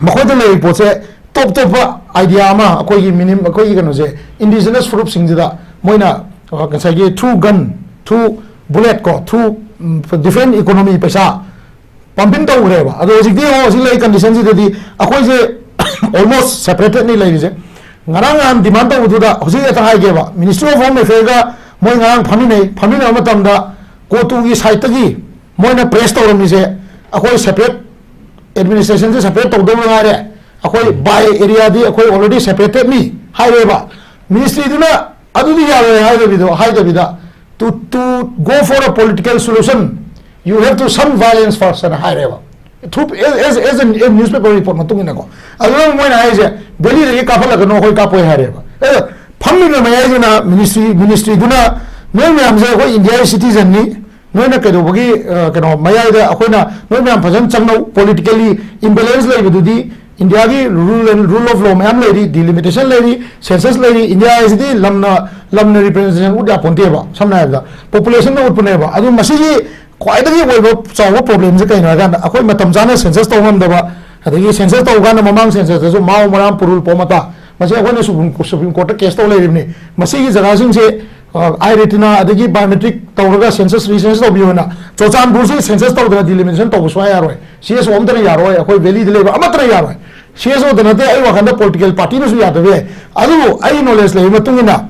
ꯃꯈꯣꯏꯗ ꯂꯩꯔꯤꯕ ꯄꯣꯠꯁꯦ ꯇꯣꯞ ꯇꯣꯞꯄ ꯑꯥꯏꯗꯤꯌꯥ ꯑꯃ, ꯑꯩꯈꯣꯏꯒꯤ ꯃꯤꯅꯤꯝ, ꯑꯩꯈꯣꯏꯒꯤ ꯀꯩꯅꯣꯁꯦ, ꯏꯟꯗꯤꯖꯤꯅꯁ ꯐꯨꯔꯨꯞꯁꯤꯡꯁꯤꯗ ꯃꯣꯏꯅ, ꯑ, ꯉꯁꯥꯏꯒꯤ through gun, through bullet ꯀꯣ, through, ꯎꯝ, different economy ꯄꯩꯁꯥ ꯄꯝꯄꯤꯡ ꯇꯧꯈ꯭ꯔꯦꯕ꯫ ꯑꯗꯣ ꯍꯧꯖꯤꯛꯇꯤ ꯌꯦꯡꯉꯣ, ꯍꯧꯖꯤꯛ ꯂꯩ ꯀꯟꯗꯤꯁꯟꯁꯤꯗꯗꯤ ꯑꯩꯈꯣꯏꯁꯦ almost separated ꯅꯤ ꯂꯩꯔꯤꯁꯦ꯫ ꯉꯔꯥꯡ ꯅꯍꯥꯟ ꯗꯤꯃꯥꯟ ꯇꯧꯕꯗꯨꯗ ꯍꯧꯖꯤꯛ ꯍꯦꯛꯇ ꯍꯥꯏꯒꯦꯕ, Ministry of Home Affairs ꯒ ꯃꯣꯏ ꯉꯔꯥꯡ ꯐꯝꯃꯤꯟꯅꯩ꯫ ꯐꯝꯃꯤꯟꯅꯕ ꯃꯇꯝꯗ ꯀꯣꯇꯨꯒꯤ ꯁꯥꯏꯠꯇꯒꯤ ꯃꯣꯏꯅ ꯄ꯭ꯔꯦꯁ ꯇꯧꯔꯝꯃꯤꯁꯦ, ꯑꯩꯈꯣꯏ ꯁꯦꯄꯔꯦꯠ ꯑꯦꯗꯃꯤꯅꯤꯁꯇ꯭ꯔꯦꯁꯟꯁꯦ ꯁꯦꯄꯔꯦꯠ ꯇꯧꯗꯧꯕ ꯉꯥꯏꯔꯦ, ꯑꯩꯈꯣꯏ by area ꯗꯤ ꯑꯩꯈꯣꯏ already separated ꯅꯤ ꯍꯥꯏꯔꯦꯕ꯫ ꯃꯤꯅꯤꯁꯇ꯭ꯔꯤꯗꯨꯅ ꯑꯗꯨꯗꯤ ꯌꯥꯔꯣꯏ ꯍꯥꯏꯗꯕꯤꯗꯣ, ꯍꯥꯏꯗꯕꯤꯗ, "To, to go for a political solution, you have to some violence first" ꯍꯥꯏꯅ ꯍꯥꯏꯔꯦꯕ꯫ Through, as, as, as a, a newspaper report ꯃꯇꯨꯡ ꯏꯟꯅꯀꯣ꯫ ꯑꯗꯨꯅ ꯃꯣꯏꯅ ꯍꯥꯏꯔꯤꯁꯦ, "ꯚꯦꯂꯤꯗꯒꯤ ꯀꯥꯞꯍꯜꯂꯛꯀꯅꯨ, ꯑꯩꯈꯣꯏ ꯀꯥꯞꯄꯣꯏ" ꯍꯥꯏꯔꯦꯕ꯫ ꯑꯗꯣ ꯐꯝꯃꯤꯕ ꯃꯌꯥꯏꯗꯨꯅ ꯃꯤꯅꯤꯁꯇ꯭ꯔꯤ, ꯃꯤꯅꯤꯁꯇ꯭ꯔꯤꯗꯨꯅ ꯅꯣꯏ ꯃꯌꯥꯝꯁꯦ ꯑꯩꯈꯣꯏ ꯏꯟꯗꯤꯌꯥꯒꯤ ꯁꯤꯇꯤꯖꯟꯅꯤ, ꯅꯣꯏꯅ ꯀꯩꯗꯧꯕꯒꯤ ꯑ, ꯀꯩꯅꯣ ꯃꯌꯥꯏꯗ ꯑꯩꯈꯣꯏꯅ ꯅꯣꯏ ꯃꯌꯥꯝ ꯐꯖꯅ ꯆꯪꯅꯧ, ꯄꯣꯂꯤꯇꯤꯀꯦꯜꯂꯤ ꯏꯝꯕꯦꯂꯦꯟꯁ ꯂꯩꯕꯗꯨꯗꯤ ꯏꯟꯗꯤꯌꯥꯒꯤ ꯔꯨꯜ ꯑꯦꯟ ꯔꯨꯜ ꯑꯣꯐ ꯂꯣ ꯃꯌꯥꯝ ꯂꯩꯔꯤ, ꯗꯤꯂꯤꯃꯤꯇꯦꯁꯟ ꯂꯩꯔꯤ, ꯁꯦꯟꯁꯁ ꯂꯩꯔꯤ꯫ ꯏꯟꯗꯤꯌꯥ ꯍꯥꯏꯁꯤꯗꯤ ꯂꯝꯅ ꯂꯝꯅ ꯔꯤꯄ꯭ꯔꯖꯦꯟꯇꯦꯁꯟ ꯎꯠ ꯌꯥꯄꯣꯟꯇꯦꯕ, ꯁꯝꯅ ꯍꯥꯏꯔꯕꯗ ꯄꯣꯄꯨꯂꯦꯁꯟꯅ ꯎꯠꯄꯅꯦꯕ꯫ ꯑꯗꯨ ꯃꯁꯤꯒꯤ ꯈ꯭ꯋꯥꯏꯗꯒꯤ ꯑꯣꯏꯕ ꯆꯥꯎꯕ ꯄ꯭ꯔꯣꯕ꯭ꯂꯦꯝꯁꯦ ꯀꯩꯅꯣ ꯍꯥꯏꯀꯥꯟꯗ ꯑꯩꯈꯣꯏ ꯃꯇꯝ ꯆꯥꯅ ꯁꯦꯟꯁꯁ ꯇꯧꯕ ꯉꯝꯗꯕ, ꯑꯗꯒꯤ ꯁꯦꯟꯁꯁ ꯇꯧꯕ ꯀꯥꯟꯗ ꯃꯃꯥꯡ ꯁꯦꯟꯁꯁꯇꯁꯨ ꯃꯥꯎ ꯃꯔꯥꯝ ꯄꯨꯔꯨꯜ ꯄꯣꯃꯇꯥ, ꯃꯁꯤ ꯑꯩꯈꯣꯏꯅ ꯁꯨꯄ꯭ꯔꯤꯝ ꯁꯨꯄ꯭ꯔꯤꯝ ꯀꯣꯔꯠꯇ ꯀꯦꯁ ꯇꯧ ꯂꯩꯔꯤꯕꯅꯤ꯫ ꯃꯁꯤꯒꯤ ꯖꯒꯥꯁꯤꯡꯁꯦ ꯑꯥꯏ ꯔꯦꯇꯤꯅꯥ ꯑꯗꯒꯤ ꯕꯥꯏꯑꯣꯃꯦꯇ꯭ꯔꯤꯛ ꯇꯧꯔꯒ ꯁꯦꯟꯁꯁ ꯔꯤꯁꯦꯟꯁ ꯇꯧꯕꯤꯌꯣꯅ꯫ ꯆꯨꯔꯆꯥꯟꯄꯨꯔꯁꯤ ꯁꯦꯟꯁꯁ ꯇꯧꯗꯅ ꯗꯤꯂꯤꯃꯤꯇꯦꯁꯟ ꯇꯧꯕ ꯁꯨꯡꯌꯥ ꯌꯥꯔꯣꯏ꯫ ꯁꯤ ꯑꯦꯁ ꯑꯣ ꯑꯃꯠꯇꯅ ꯌꯥꯔꯣꯏ, ꯑꯩꯈꯣꯏ ꯚꯦꯂꯤꯗ ꯂꯩꯕ ꯑꯃꯠꯇꯅ ꯌꯥꯔꯣꯏ꯫ ꯁꯤ ꯑꯦꯁ ꯑꯣꯗ ꯅꯠꯇꯦ, ꯑꯩ ꯋꯥꯈꯟꯗ ꯄꯣꯂꯤꯇꯤꯀꯦꯜ ꯄꯥꯔꯇꯤꯅꯁꯨ ꯌꯥꯗꯕ ꯌꯥꯏ꯫ ꯑꯗꯨꯕꯨ ꯑꯩ ꯅꯣꯂꯦꯖ ꯂꯩꯕ ꯃꯇꯨꯡ ꯏꯟꯅ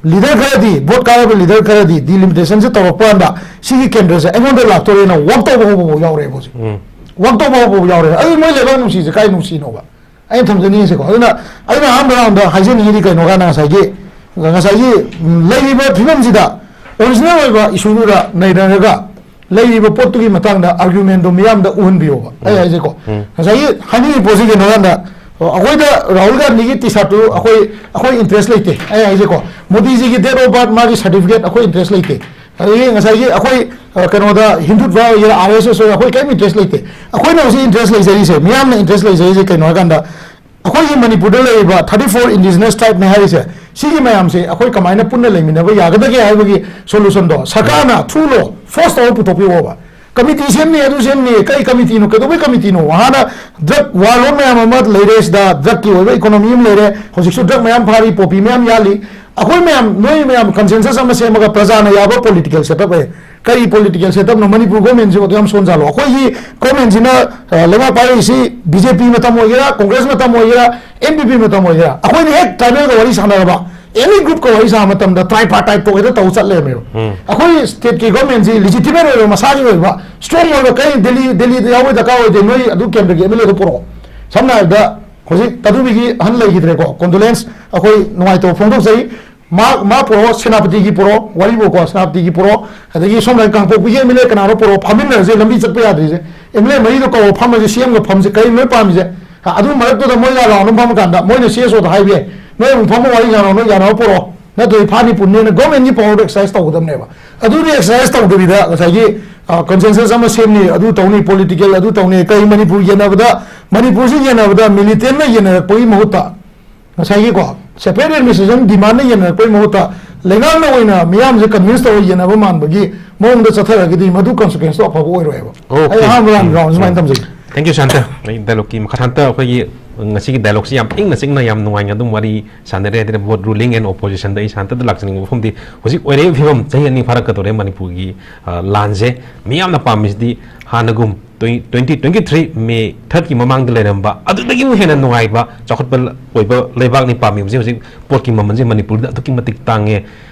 ꯂꯤꯗꯔ ꯈꯔꯗꯤ, ꯚꯣꯠ ꯀꯥꯔꯕ ꯂꯤꯗꯔ ꯈꯔꯗꯤ ꯗꯤꯂꯤꯃꯤꯇꯦꯁꯟꯁꯦ ꯇꯧꯔꯛꯄ ꯀꯥꯟꯗ ꯁꯤꯒꯤ ꯀꯦꯟꯗ꯭ꯔꯁꯦ ꯑꯩꯉꯣꯟꯗ ꯂꯥꯛꯇꯣꯔꯦꯅ ꯋꯥꯛ ꯇꯧꯕ ꯍꯧꯕꯐꯥꯎ ꯌꯥꯎꯔꯦꯕ ꯍꯧꯖꯤꯛ꯫ ꯎꯝ꯫ ꯋꯥꯛ ꯇꯧꯕ ꯍꯧꯕꯐꯥꯎ ꯌꯥꯎꯔꯦ꯫ ꯑꯗꯨ ꯃꯣꯏ ꯂꯩꯕꯥꯛ ꯅꯨꯡꯁꯤꯁꯦ ꯀꯥꯏ ꯅꯨꯡꯁꯤꯅꯣꯕ? ꯑꯩꯅ ꯊꯝꯖꯅꯤꯡꯉꯤꯁꯦꯀꯣ꯫ ꯑꯗꯨꯅ ꯑꯩꯅ ꯑꯍꯥꯟꯕ ꯔꯥꯎꯟꯗ ꯍꯥꯏꯖꯅꯤꯡꯉꯤꯗꯤ ꯀꯩꯅꯣ ꯀꯥꯟꯗ ꯉꯁꯥꯏꯒꯤ, ꯉꯁꯥꯏꯒꯤ, ꯎꯝ, ꯂꯩꯔꯤꯕ ꯐꯤꯕꯝꯁꯤꯗ ꯑꯣꯔꯤꯖꯤꯅꯦꯜ ꯑꯣꯏꯕ ꯏꯁꯨꯗꯨꯗ ꯅꯩꯅꯔꯒ ꯂꯩꯔꯤꯕ ꯄꯣꯠꯇꯨꯒꯤ ꯃꯇꯥꯡꯗ ꯑꯥꯔꯒ꯭ꯌꯨꯃꯦꯟꯗꯣ ꯃꯤꯌꯥꯝꯗ ꯎꯍꯟꯕꯤꯌꯣꯕ꯫ ꯑꯩ ꯎꯝ꯫ ꯍꯥꯏꯁꯦꯀꯣ, ꯎꯝ꯫ ꯉꯁꯥꯏꯒꯤ ꯍꯥꯏꯅꯤꯡꯉꯤ ꯄꯣꯠꯁꯤ ꯀꯩꯅꯣ ꯀꯥꯟꯗ, ꯑꯩꯈꯣꯏꯗ ꯔꯥꯍꯨꯜ ꯒꯥꯟꯙꯤꯒꯤ ꯇꯤ ꯁꯥꯔꯠꯇꯨ ꯑꯩꯈꯣꯏ, ꯑꯩꯈꯣꯏ ꯏꯟꯇꯔꯦꯁ ꯂꯩꯇꯦ꯫ ꯑꯩ ꯍꯥꯏꯁꯦꯀꯣ, ꯃꯣꯗꯤꯖꯤꯒꯤ ꯗꯦꯠ ꯑꯣꯐ ꯕꯥꯔꯠ, ꯃꯥꯒꯤ ꯁꯥꯔꯇꯤꯐꯤꯀꯦꯠ ꯑꯩꯈꯣꯏ ꯏꯟꯇꯔꯦꯁ ꯂꯩꯇꯦ꯫ ꯑꯗꯒꯤ ꯉꯁꯥꯏꯒꯤ ꯑꯩꯈꯣꯏ, ꯑ, ꯀꯩꯅꯣꯗ ꯍꯤꯟꯗꯨꯠꯕ ꯑꯣꯏꯒꯦꯔꯥ, ꯑꯥꯔ ꯑꯦꯁ ꯑꯦꯁ ꯑꯣꯏꯒꯦꯔꯥ, ꯑꯩꯈꯣꯏ ꯀꯔꯤꯝ ꯏꯟꯇꯔꯦꯁ ꯂꯩꯇꯦ꯫ ꯑꯩꯈꯣꯏꯅ ꯍꯧꯖꯤꯛ ꯏꯟꯇꯔꯦꯁ ꯂꯩꯖꯔꯤꯁꯦ, ꯃꯤꯌꯥꯝꯅ ꯏꯟꯇꯔꯦꯁ ꯂꯩꯖꯔꯤꯁꯦ ꯀꯩꯅꯣ ꯍꯥꯏꯀꯥꯟꯗ, ꯑꯩꯈꯣꯏꯒꯤ ꯃꯅꯤꯄꯨꯔꯗ ꯂꯩꯔꯤꯕ ꯊꯥꯔꯇꯤ ꯐꯣꯔ ꯏꯟꯗꯤꯖꯤꯅꯁ ꯇ꯭ꯔꯥꯏꯕꯅꯦ ꯍꯥꯏꯔꯤꯁꯦ, ꯁꯤꯒꯤ ꯃꯌꯥꯝꯁꯦ ꯑꯩꯈꯣꯏ ꯀꯃꯥꯏꯅ ꯄꯨꯟꯅ ꯂꯩꯃꯤꯟꯅꯕ ꯌꯥꯒꯗꯒꯦ ꯍꯥꯏꯕꯒꯤ ꯁꯣꯂꯨꯁꯟꯗꯣ ꯁꯔꯀꯥꯔꯅ ꯊ꯭ꯔꯨ ꯂꯣ ꯐꯣꯔꯁ ꯇꯧꯔ ꯄꯨꯊꯣꯛꯄꯤꯔꯛꯑꯣꯕ꯫ ꯀꯃꯤꯇꯤ ꯁꯦꯝꯅꯤ, ꯑꯗꯨ ꯁꯦꯝꯅꯤ, ꯀꯩ ꯀꯃꯤꯇꯤꯅꯣ? ꯀꯩꯗꯧꯕꯩ ꯀꯃꯤꯇꯤꯅꯣ? ꯍꯥꯟꯅ ꯗ꯭ꯔꯒ ꯋꯥꯔꯂꯣꯔꯗ ꯃꯌꯥꯝ ꯑꯃ ꯂꯩꯔꯦ, ꯁꯤꯗ ꯗ꯭ꯔꯒꯀꯤ ꯑꯣꯏꯕ ꯏꯀꯣꯅꯣꯃꯤ ꯑꯃ ꯂꯩꯔꯦ, ꯍꯧꯖꯤꯛꯁꯨ ꯗ꯭ꯔꯒ ꯃꯌꯥꯝ ꯐꯥꯔꯤ, ꯄꯣꯄꯤ ꯃꯌꯥꯝ ꯌꯥꯜꯂꯤ꯫ ꯑꯩꯈꯣꯏ ꯃꯌꯥꯝ, ꯅꯣꯏ ꯃꯌꯥꯝ ꯀꯟꯁꯦꯟꯁꯁ ꯑꯃ ꯁꯦꯝꯃꯒ ꯄ꯭ꯔꯖꯥꯅ ꯌꯥꯕ ꯄꯣꯂꯤꯇꯤꯀꯦꯜ ꯁꯦꯠꯑꯞ ꯑꯣꯏ꯫ ꯀꯔꯤ ꯄꯣꯂꯤꯇꯤꯀꯦꯜ ꯁꯦꯠꯑꯞꯅꯣ? ꯃꯅꯤꯄꯨꯔ ꯒꯣꯔꯃꯦꯟꯁꯤꯕꯨ ꯑꯗꯨ ꯌꯥꯝ ꯁꯣꯟꯖꯥꯜꯂꯣ? ꯑꯩꯈꯣꯏꯒꯤ ꯒꯣꯔꯃꯦꯟꯁꯤꯅ, ꯑ, ꯂꯩꯉꯥꯛ ꯄꯥꯏꯔꯛꯏꯁꯤ ꯕꯤ ꯖꯦ ꯄꯤ ꯃꯇꯝ ꯑꯣꯏꯒꯦꯔꯥ, ꯀꯣꯡꯒ꯭ꯔꯦꯁ ꯃꯇꯝ ꯑꯣꯏꯒꯦꯔꯥ, ꯑꯦꯟ ꯄꯤ ꯄꯤ ꯃꯇꯝ ꯑꯣꯏꯒꯦꯔꯥ, ꯑꯩꯈꯣꯏꯅ ꯍꯦꯛ ꯇ꯭ꯔꯥꯏꯕꯦꯜꯒ ꯋꯥꯔꯤ ꯁꯥꯟꯅꯔꯕ, ꯑꯦꯅꯤ ꯒ꯭ꯔꯨꯞꯀ ꯋꯥꯔꯤ ꯁꯥꯕ ꯃꯇꯝꯗ ꯇ꯭ꯔꯥꯏꯄꯥꯔꯇꯥꯏꯠꯇ ꯑꯣꯏꯗ ꯇꯧ ꯆꯠꯂꯦꯕ꯫ ꯎꯝ꯫ ꯑꯩꯈꯣꯏ ꯁ꯭ꯇꯦꯠꯀꯤ ꯒꯣꯔꯃꯦꯟꯁꯤ ꯂꯤꯖꯤꯇꯤꯃꯦꯠ ꯑꯣꯏꯕ, ꯃꯁꯥꯒꯤ ꯑꯣꯏꯕ ꯁ꯭ꯇꯔꯣꯡ ꯑꯣꯏꯕ, ꯀꯔꯤ ꯗꯦꯜꯂꯤ, ꯗꯦꯜꯂꯤꯗ ꯌꯥꯎꯕꯒꯤ ꯗꯔꯀꯥꯔ ꯑꯣꯏꯗꯦ꯫ ꯅꯣꯏ ꯑꯗꯨ ꯀꯦꯟꯗ꯭ꯔꯒꯤ ꯑꯦꯝ ꯑꯦꯜ ꯑꯦꯗꯣ ꯄꯨꯔꯛꯑꯣ꯫ ꯁꯝꯅ ꯍꯥꯏꯔꯕꯗ ꯍꯧꯖꯤꯛ ꯇꯥꯗꯨꯕꯤꯒꯤ ꯑꯍꯟ ꯂꯩꯈꯤꯗ꯭ꯔꯦꯀꯣ, ꯀꯣꯟꯗꯣꯂꯦꯟꯁ ꯑꯩꯈꯣꯏ ꯅꯨꯡꯉꯥꯏꯇꯕ ꯐꯣꯡꯗꯣꯛꯆꯔꯤ꯫ ꯃꯥ, ꯃꯥ ꯄꯨꯔꯛꯑꯣ, ꯁꯦꯅꯥꯄꯇꯤꯒꯤ ꯄꯨꯔꯛꯑꯣ, ꯋꯥꯔꯤꯕꯨꯀꯣ, ꯁꯦꯅꯥꯄꯇꯤꯒꯤ ꯄꯨꯔꯛꯑꯣ, ꯑꯗꯒꯤ ꯁꯣꯝꯗ ꯀꯥꯡꯄꯣꯛꯄꯤꯒꯤ ꯑꯦꯝ ꯑꯦꯜ ꯑꯦ ꯀꯅꯥꯅꯣ ꯄꯨꯔꯛꯑꯣ, ꯐꯝꯃꯤꯟꯅꯔꯁꯦ꯫ ꯂꯝꯕꯤ ꯆꯠꯄ ꯌꯥꯗ꯭ꯔꯤꯁꯦ, ꯑꯦꯝ ꯑꯦꯜ ꯑꯦ ꯃꯔꯤꯗꯣ ꯀꯧꯔꯣ, ꯐꯝꯃꯁꯦ, ꯁꯤ ꯑꯦꯝꯒ ꯐꯝꯁꯦ, ꯀꯔꯤ ꯅꯣꯏ ꯄꯥꯝꯃꯤꯁꯦ? ꯑꯗꯨ ꯃꯔꯛꯇꯨꯗ ꯃꯣꯏ ꯌꯥꯔꯣ ꯑꯗꯨꯝ ꯐꯝꯃ ꯀꯥꯟꯗ ꯃꯣꯏꯅ ꯁꯤ ꯑꯦꯁ ꯑꯣꯗ ꯍꯥꯏꯕ ꯌꯥꯏ, "ꯅꯣꯏ ꯑꯃꯨꯛ ꯐꯝꯃ ꯋꯥꯔꯤ ꯁꯥꯟꯅꯔꯣ, ꯅꯣꯏ ꯌꯥꯅꯕ ꯄꯨꯔꯛꯑꯣ"꯫ ꯅꯠꯇ꯭ꯔꯗꯤ ꯐꯥꯅꯤ ꯄꯨꯟꯅꯦꯅ ꯒꯣꯔꯃꯦꯟꯒꯤ ꯄꯋꯥꯔꯗꯣ ꯑꯦꯛꯁꯔꯁꯥꯏꯁ ꯇꯧꯒꯗꯕꯅꯦꯕ꯫ ꯑꯗꯨꯗꯤ ꯑꯦꯛꯁꯔꯁꯥꯏꯁ ꯇꯧꯗꯕꯤꯗ ꯉꯁꯥꯏꯒꯤ ꯀꯟꯁꯦꯟꯁꯁ ꯑꯃ ꯁꯦꯝꯅꯤ, ꯑꯗꯨ ꯇꯧꯅꯤ, ꯄꯣꯂꯤꯇꯤꯀꯦꯜ ꯑꯗꯨ ꯇꯧꯅꯤ, ꯀꯩ ꯃꯅꯤꯄꯨꯔ ꯌꯦꯟꯅꯕꯗ, ꯃꯅꯤꯄꯨꯔꯁꯤ ꯌꯦꯟꯅꯕꯗ ꯃꯤꯂꯤꯇꯦꯟꯅ ꯌꯦꯟꯅꯔꯛꯄꯒꯤ ꯃꯍꯨꯠꯇ ꯉꯁꯥꯏꯒꯤꯀꯣ ꯁꯦꯄꯔꯦꯠ ꯑꯦꯗꯃꯤꯅꯤꯁꯇ꯭ꯔꯦꯁꯟ ꯗꯤꯃꯥꯟꯅ ꯌꯦꯟꯅꯔꯛꯄꯒꯤ ꯃꯍꯨꯠꯇ ꯂꯩꯉꯥꯛꯅ ꯑꯣꯏꯅ ꯃꯤꯌꯥꯝꯁꯦ ꯀꯟꯚꯤꯟꯁ ꯇꯧꯔꯒ ꯌꯦꯟꯅꯕ ꯃꯥꯟꯕꯒꯤ ꯃꯑꯣꯡꯗ ꯆꯠꯊꯔꯒꯗꯤ ꯃꯗꯨ ꯀꯟꯁꯤꯀ꯭ꯋꯦꯟꯁꯇꯣ ꯑꯐꯕ ꯑꯣꯏꯔꯣꯏꯕ꯫ Okay. ꯑꯩ ꯑꯍꯥꯟꯕ ꯔꯥꯎꯟ ꯁꯨꯃꯥꯏꯅ ꯊꯝꯖꯒꯦ꯫ Thank you, Santa. ꯑꯩ ꯗꯥꯏꯂꯣꯛꯀꯤ ꯃꯈꯥ ꯁꯥꯟꯇ ꯑꯩꯈꯣꯏꯒꯤ ꯉꯁꯤꯒꯤ ꯗꯥꯏꯂꯣꯛꯁꯤ ꯌꯥꯝ ꯏꯪꯅ ꯆꯤꯛꯅ ꯌꯥꯝ ꯅꯨꯡꯉꯥꯏꯅ ꯑꯗꯨꯝ ꯋꯥꯔꯤ ꯁꯥꯟꯅꯔꯦ꯫ ꯍꯥꯏꯗꯤ both ruling and oppositionꯗ ꯑꯩ ꯁꯥꯟꯇꯗ ꯂꯥꯛꯆꯅꯤꯡꯕ ꯋꯥꯐꯝꯗꯤ ꯍꯧꯖꯤꯛ ꯑꯣꯏꯔꯛꯏꯕ ꯐꯤꯕꯝ ꯆꯍꯤ ꯑꯅꯤ ꯐꯥꯔꯛꯀꯗꯧꯔꯦ ꯃꯅꯤꯄꯨꯔꯒꯤ ꯑ, ꯂꯥꯟꯁꯦ꯫ ꯃꯤꯌꯥꯝꯅ ꯄꯥꯝꯃꯤꯁꯤꯗꯤ ꯍꯥꯟꯅꯒꯨꯝ twenty twenty three May thirdꯀꯤ ꯃꯃꯥꯡꯗ ꯂꯩꯔꯝꯕ ꯑꯗꯨꯗꯒꯤ ꯑꯃꯨꯛ ꯍꯦꯟꯅ ꯅꯨꯡꯉꯥꯏꯕ ꯆꯥꯎꯈꯠꯄ ꯑꯣꯏꯕ ꯂꯩꯕꯥꯛꯅꯤ ꯄꯥꯝꯃꯤꯕꯁꯦ꯫ ꯍꯧꯖꯤꯛ ꯄꯣꯠꯀꯤ ꯃꯃꯜꯁꯦ ꯃꯅꯤꯄꯨꯔꯗ ꯑꯗꯨꯛꯀꯤ ꯃꯇꯤꯛ ꯇꯥꯡꯉꯦ꯫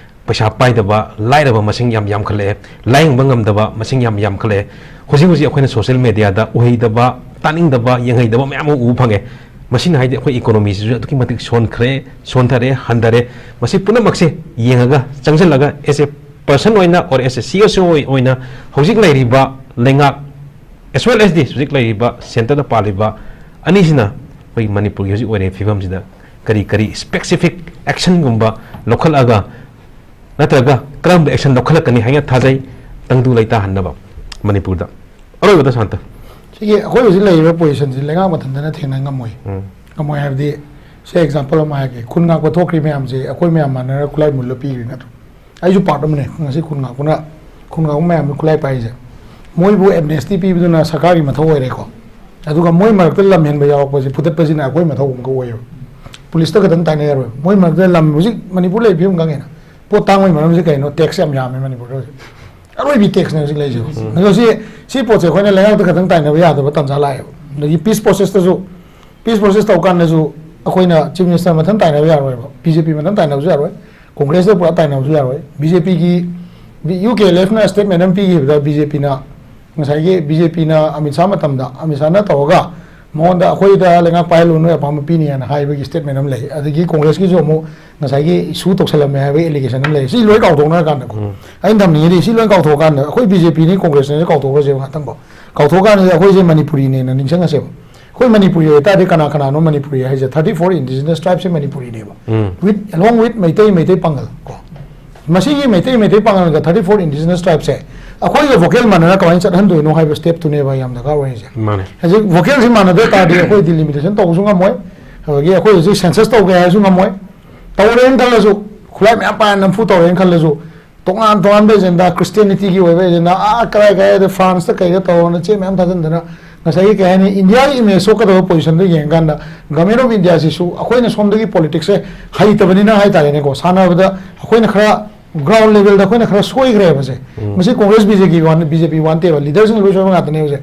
ꯄꯩꯁꯥ ꯄꯥꯏꯗꯕ, ꯂꯥꯏꯔꯕ ꯃꯁꯤꯡ ꯌꯥꯝ ꯌꯥꯝꯈꯠꯂꯛꯑꯦ꯫ ꯂꯥꯏꯌꯦꯡꯕ ꯉꯝꯗꯕ ꯃꯁꯤꯡ ꯌꯥꯝ ꯌꯥꯝꯈꯠꯂꯛꯑꯦ꯫ ꯍꯧꯖꯤꯛ ꯍꯧꯖꯤꯛ ꯑꯩꯈꯣꯏꯅ social mediaꯗ ꯎꯍꯩꯗꯕ, ꯇꯥꯅꯤꯡꯗꯕ, ꯌꯦꯡꯍꯩꯗꯕ ꯃꯌꯥꯝ ꯑꯃ ꯎꯕ ꯐꯪꯉꯦ꯫ ꯃꯁꯤꯅ ꯍꯥꯏꯗꯤ ꯑꯩꯈꯣꯏ economyꯁꯤꯁꯨ ꯑꯗꯨꯛꯀꯤ ꯃꯇꯤꯛ ꯁꯣꯟꯈ꯭ꯔꯦ, ꯁꯣꯟꯊꯔꯦ, ꯍꯟꯊꯔꯦ꯫ ꯃꯁꯤ ꯄꯨꯝꯅꯃꯛꯁꯦ ꯌꯦꯡꯉꯒ, ꯆꯪꯁꯤꯜꯂꯒ, as a person ꯑꯣꯏꯅ or as a CSO ꯑꯣꯏꯅ ꯍꯧꯖꯤꯛ ꯂꯩꯔꯤꯕ ꯂꯩꯉꯥꯛ as well as the ꯍꯧꯖꯤꯛ ꯂꯩꯔꯤꯕ centreꯗ ꯄꯥꯜꯂꯤꯕ ꯑꯅꯤꯁꯤꯅ ꯑꯩꯈꯣꯏ ꯃꯅꯤꯄꯨꯔꯒꯤ ꯍꯧꯖꯤꯛ ꯑꯣꯏꯔꯤꯕ ꯐꯤꯕꯝꯁꯤꯗ ꯀꯔꯤ ꯀꯔꯤ specific actionꯒꯨꯝꯕ ꯂꯧꯈꯠꯂꯒ ꯅꯠꯇ꯭ꯔꯒ ꯀꯔꯝꯕ action ꯂꯧꯈꯠꯂꯛꯀꯅꯤ ꯍꯥꯏꯅ ꯊꯥꯖꯩ, ꯇꯪꯗꯨ ꯂꯩꯇꯥꯍꯟꯅꯕ ꯃꯅꯤꯄꯨꯔꯗ? ꯑꯔꯣꯏꯕꯗ ꯁꯥꯟꯇ꯫ ꯁꯤꯒꯤ ꯑꯩꯈꯣꯏ ꯍꯧꯖꯤꯛ ꯂꯩꯔꯤꯕ positionꯁꯤ ꯂꯩꯉꯥꯛ ꯃꯊꯟꯇꯅ ꯊꯦꯡꯅ ꯉꯝꯃꯣꯏ꯫ ꯎꯝ꯫ ꯉꯝꯃꯣꯏ ꯍꯥꯏꯕꯗꯤ, ꯁꯦ example ꯑꯃ ꯍꯥꯏꯔꯒꯦ, ꯈꯨꯟ ꯉꯥꯛꯄ ꯊꯣꯛꯈ꯭ꯔꯤ ꯃꯌꯥꯝꯁꯦ ꯑꯩꯈꯣꯏ ꯃꯌꯥꯝ ꯃꯥꯟꯅꯔꯒ ꯈꯨꯠꯂꯥꯏ ꯃꯨꯜꯂ ꯄꯤꯈ꯭ꯔꯤ ꯅꯠꯇ꯭ꯔꯣ? ꯑꯩꯁꯨ part ꯑꯃꯅꯦ ꯉꯁꯤ ꯈꯨꯟ ꯉꯥꯛꯄꯅ, ꯈꯨꯟ ꯉꯥꯛꯄ ꯃꯌꯥꯝꯗꯨ ꯈꯨꯠꯂꯥꯏ ꯄꯥꯏꯔꯤꯁꯦ꯫ ꯃꯣꯏꯕꯨ amnesty ꯄꯤꯕꯗꯨꯅ ꯁꯔꯀꯥꯔꯒꯤ ꯃꯊꯧ ꯑꯣꯏꯔꯦꯀꯣ꯫ ꯑꯗꯨꯒ ꯃꯣꯏ ꯃꯔꯛꯇ ꯂꯝ ꯍꯦꯟꯕ ꯌꯥꯎꯔꯛꯄꯁꯦ ꯐꯨꯊꯠꯄꯁꯤꯅ ꯑꯩꯈꯣꯏ ꯃꯊꯧ ꯑꯃꯨꯛꯀ ꯑꯣꯏꯌꯦꯕ꯫ ꯄꯨꯂꯤꯁꯇ ꯈꯛꯇꯪ ꯇꯥꯏꯅ ꯌꯥꯔꯣꯏ꯫ ꯃꯣꯏ ꯃꯔꯛꯇ ꯂꯝ, ꯍꯧꯖꯤꯛ ꯃꯅꯤꯄꯨꯔ ꯂꯩꯔꯤꯕ ꯐꯤꯕꯝ ꯈꯪꯉꯦꯅ꯫ ꯄꯣꯠ ꯇꯥꯡꯕꯒꯤ ꯃꯔꯝꯁꯦ ꯀꯩꯅꯣ? Tax ꯌꯥꯝ ꯌꯥꯝꯃꯦ ꯃꯅꯤꯄꯨꯔꯗ ꯍꯧꯖꯤꯛ꯫ ꯑꯔꯣꯏꯕꯤ taxꯅꯦ ꯍꯧꯖꯤꯛ ꯂꯩꯔꯤꯁꯦ꯫ ꯑꯗꯣ ꯁꯤ, ꯁꯤ ꯄꯣꯠꯁꯦ ꯑꯩꯈꯣꯏꯅ ꯂꯩꯉꯥꯛꯇ ꯈꯛꯇꯪ ꯇꯥꯏꯅꯕ ꯌꯥꯗꯕ ꯇꯥꯟꯖꯥ ꯂꯥꯛꯑꯦꯕ꯫ ꯑꯗꯒꯤ peace processꯇꯁꯨ, peace process ꯇꯧ ꯀꯥꯟꯗꯁꯨ ꯑꯩꯈꯣꯏꯅ Chief Minister ꯃꯊꯟ ꯇꯥꯏꯅꯕ ꯌꯥꯔꯣꯏꯕ, BJP ꯃꯊꯟ ꯇꯥꯏꯅꯕꯁꯨ ꯌꯥꯔꯣꯏ, Congressꯇ ꯄꯨꯔꯥ ꯇꯥꯏꯅꯕꯁꯨ ꯌꯥꯔꯣꯏ꯫ BJPꯒꯤ, UKLFꯅ statement ꯑꯃ ꯄꯤꯈꯤꯕꯗ, BJPꯅ, ꯉꯁꯥꯏꯒꯤ BJPꯅ ꯑꯃꯤꯠ ꯁꯥꯍ ꯃꯇꯝꯗ, ꯑꯃꯤꯠ ꯁꯥꯍꯅ ꯇꯧꯔꯒ ꯃꯉꯣꯟꯗ "ꯑꯩꯈꯣꯏꯗ ꯂꯩꯉꯥꯛ ꯄꯥꯏꯍꯜꯂꯨ, ꯅꯣꯏ ꯑꯄꯥꯝꯕ ꯄꯤꯅꯤ" ꯍꯥꯏꯅ ꯍꯥꯏꯕꯒꯤ statement ꯑꯃ ꯂꯩ꯫ ꯑꯗꯒꯤ Congressꯀꯤꯁꯨ ꯑꯃꯨꯛ ꯉꯁꯥꯏꯒꯤ issue ꯇꯧꯁꯜꯂꯝꯃꯦ ꯍꯥꯏꯕꯒꯤ allegation ꯑꯃ ꯂꯩ꯫ ꯁꯤ ꯂꯣꯏ ꯀꯥꯎꯊꯣꯛꯅꯔꯀꯥꯟꯗꯀꯣ, ꯑꯩꯅ ꯊꯝꯅꯤꯡꯉꯤꯗꯤ ꯁꯤ ꯂꯣꯏ ꯀꯥꯎꯊꯣꯛꯑꯀꯥꯟꯗ ꯑꯩꯈꯣꯏ BJPꯅꯤ, Congressꯅꯤ ꯀꯥꯎꯊꯣꯛꯈ꯭ꯔꯁꯦꯕ ꯉꯥꯛꯇꯪꯀꯣ꯫ ꯀꯥꯎꯊꯣꯛꯑꯀꯥꯟꯗꯗꯤ ꯑꯩꯈꯣꯏꯁꯦ ꯃꯅꯤꯄꯨꯔꯤꯅꯦꯅ ꯅꯤꯡꯁꯤꯡꯉꯁꯦꯕ꯫ ꯑꯩꯈꯣꯏ ꯃꯅꯤꯄꯨꯔꯤ ꯑꯣꯏꯇꯥꯔꯗꯤ ꯀꯅꯥ ꯀꯅꯥꯅꯣ ꯃꯅꯤꯄꯨꯔꯤ ꯍꯥꯏꯁꯦ? Thirty four indigenous tribe say ꯃꯅꯤꯄꯨꯔꯤꯅꯦꯕ꯫ Um. With, along with Meitei, Meitei ꯄꯥꯉꯜ ꯀꯣ꯫ ꯃꯁꯤꯒꯤ Meitei, Meitei ꯄꯥꯉꯜꯒ thirty four indigenous tribe ꯁꯦ ꯑꯩꯈꯣꯏꯒ vocal ꯃꯥꯟꯅꯅ ꯀꯃꯥꯏꯅ ꯆꯠꯍꯟꯗꯣꯏꯅꯣ ꯍꯥꯏꯕ step ꯇꯨꯅꯦꯕ ꯌꯥꯝ ꯗꯔꯀꯥꯔ ꯑꯣꯏꯔꯤꯁꯦ꯫ ꯃꯥꯅꯦ꯫ ꯍꯧꯖꯤꯛ vocal ꯁꯤ ꯃꯥꯟꯅꯗ ꯇꯥꯔꯗꯤ ꯑꯩꯈꯣꯏ delimitation ꯇꯧꯕꯁꯨ ꯉꯝꯃꯣꯏ, ꯑꯗꯒꯤ ꯑꯩꯈꯣꯏ ꯍꯧꯖꯤꯛ census ꯇꯧꯒꯦ ꯍꯥꯏꯔꯁꯨ ꯉꯝꯃꯣꯏ, ꯇꯧꯔꯦꯅ ꯈꯜꯂꯁꯨ, ꯈꯨꯠꯂꯥꯏ ꯃꯌꯥꯝ ꯄꯥꯏꯔ ꯅꯝꯐꯨ ꯇꯧꯔꯦꯅ ꯈꯜꯂꯁꯨ, ꯇꯣꯉꯥꯟ ꯇꯣꯉꯥꯟꯕ agenda, Christianity ꯒꯤ ꯑꯣꯏꯕ agenda, ꯑꯥ ꯀꯔꯥꯏ ꯀꯔꯥꯏꯗ France ꯇ ꯀꯩꯗ ꯇꯧꯔꯅ ꯆꯦ ꯃꯌꯥꯝ ꯊꯥꯖꯤꯟꯗꯅ, ꯉꯁꯥꯏꯒꯤ ꯀꯩ ꯍꯥꯏꯅꯤ, ꯏꯟꯗꯤꯌꯥꯒꯤ image ꯁꯣꯛꯀꯗꯕ position ꯗ ꯌꯦꯡꯉꯀꯥꯟꯗ, Government of India ꯁꯤꯁꯨ ꯑꯩꯈꯣꯏꯅ ꯁꯣꯝꯗꯒꯤ politics ꯁꯦ ꯍꯩꯇꯕꯅꯤꯅ ꯍꯥꯏꯇꯥꯔꯦꯅꯦꯀꯣ, ꯁꯥꯟꯅꯕꯗ ꯑꯩꯈꯣꯏꯅ ꯈꯔ ground level ꯗ ꯑꯩꯈꯣꯏꯅ ꯈꯔ ꯁꯣꯏꯈ꯭ꯔꯦꯕꯁꯦ꯫ ꯎꯝ꯫ ꯃꯁꯤ Congress, BJP ꯋꯥ, BJP ꯋꯥ ꯅꯠꯇꯦꯕ, leader ꯁꯤꯡ ꯂꯣꯏ ꯁꯣꯏꯕ ꯉꯥꯛꯇꯅꯦ ꯍꯧꯖꯤꯛ꯫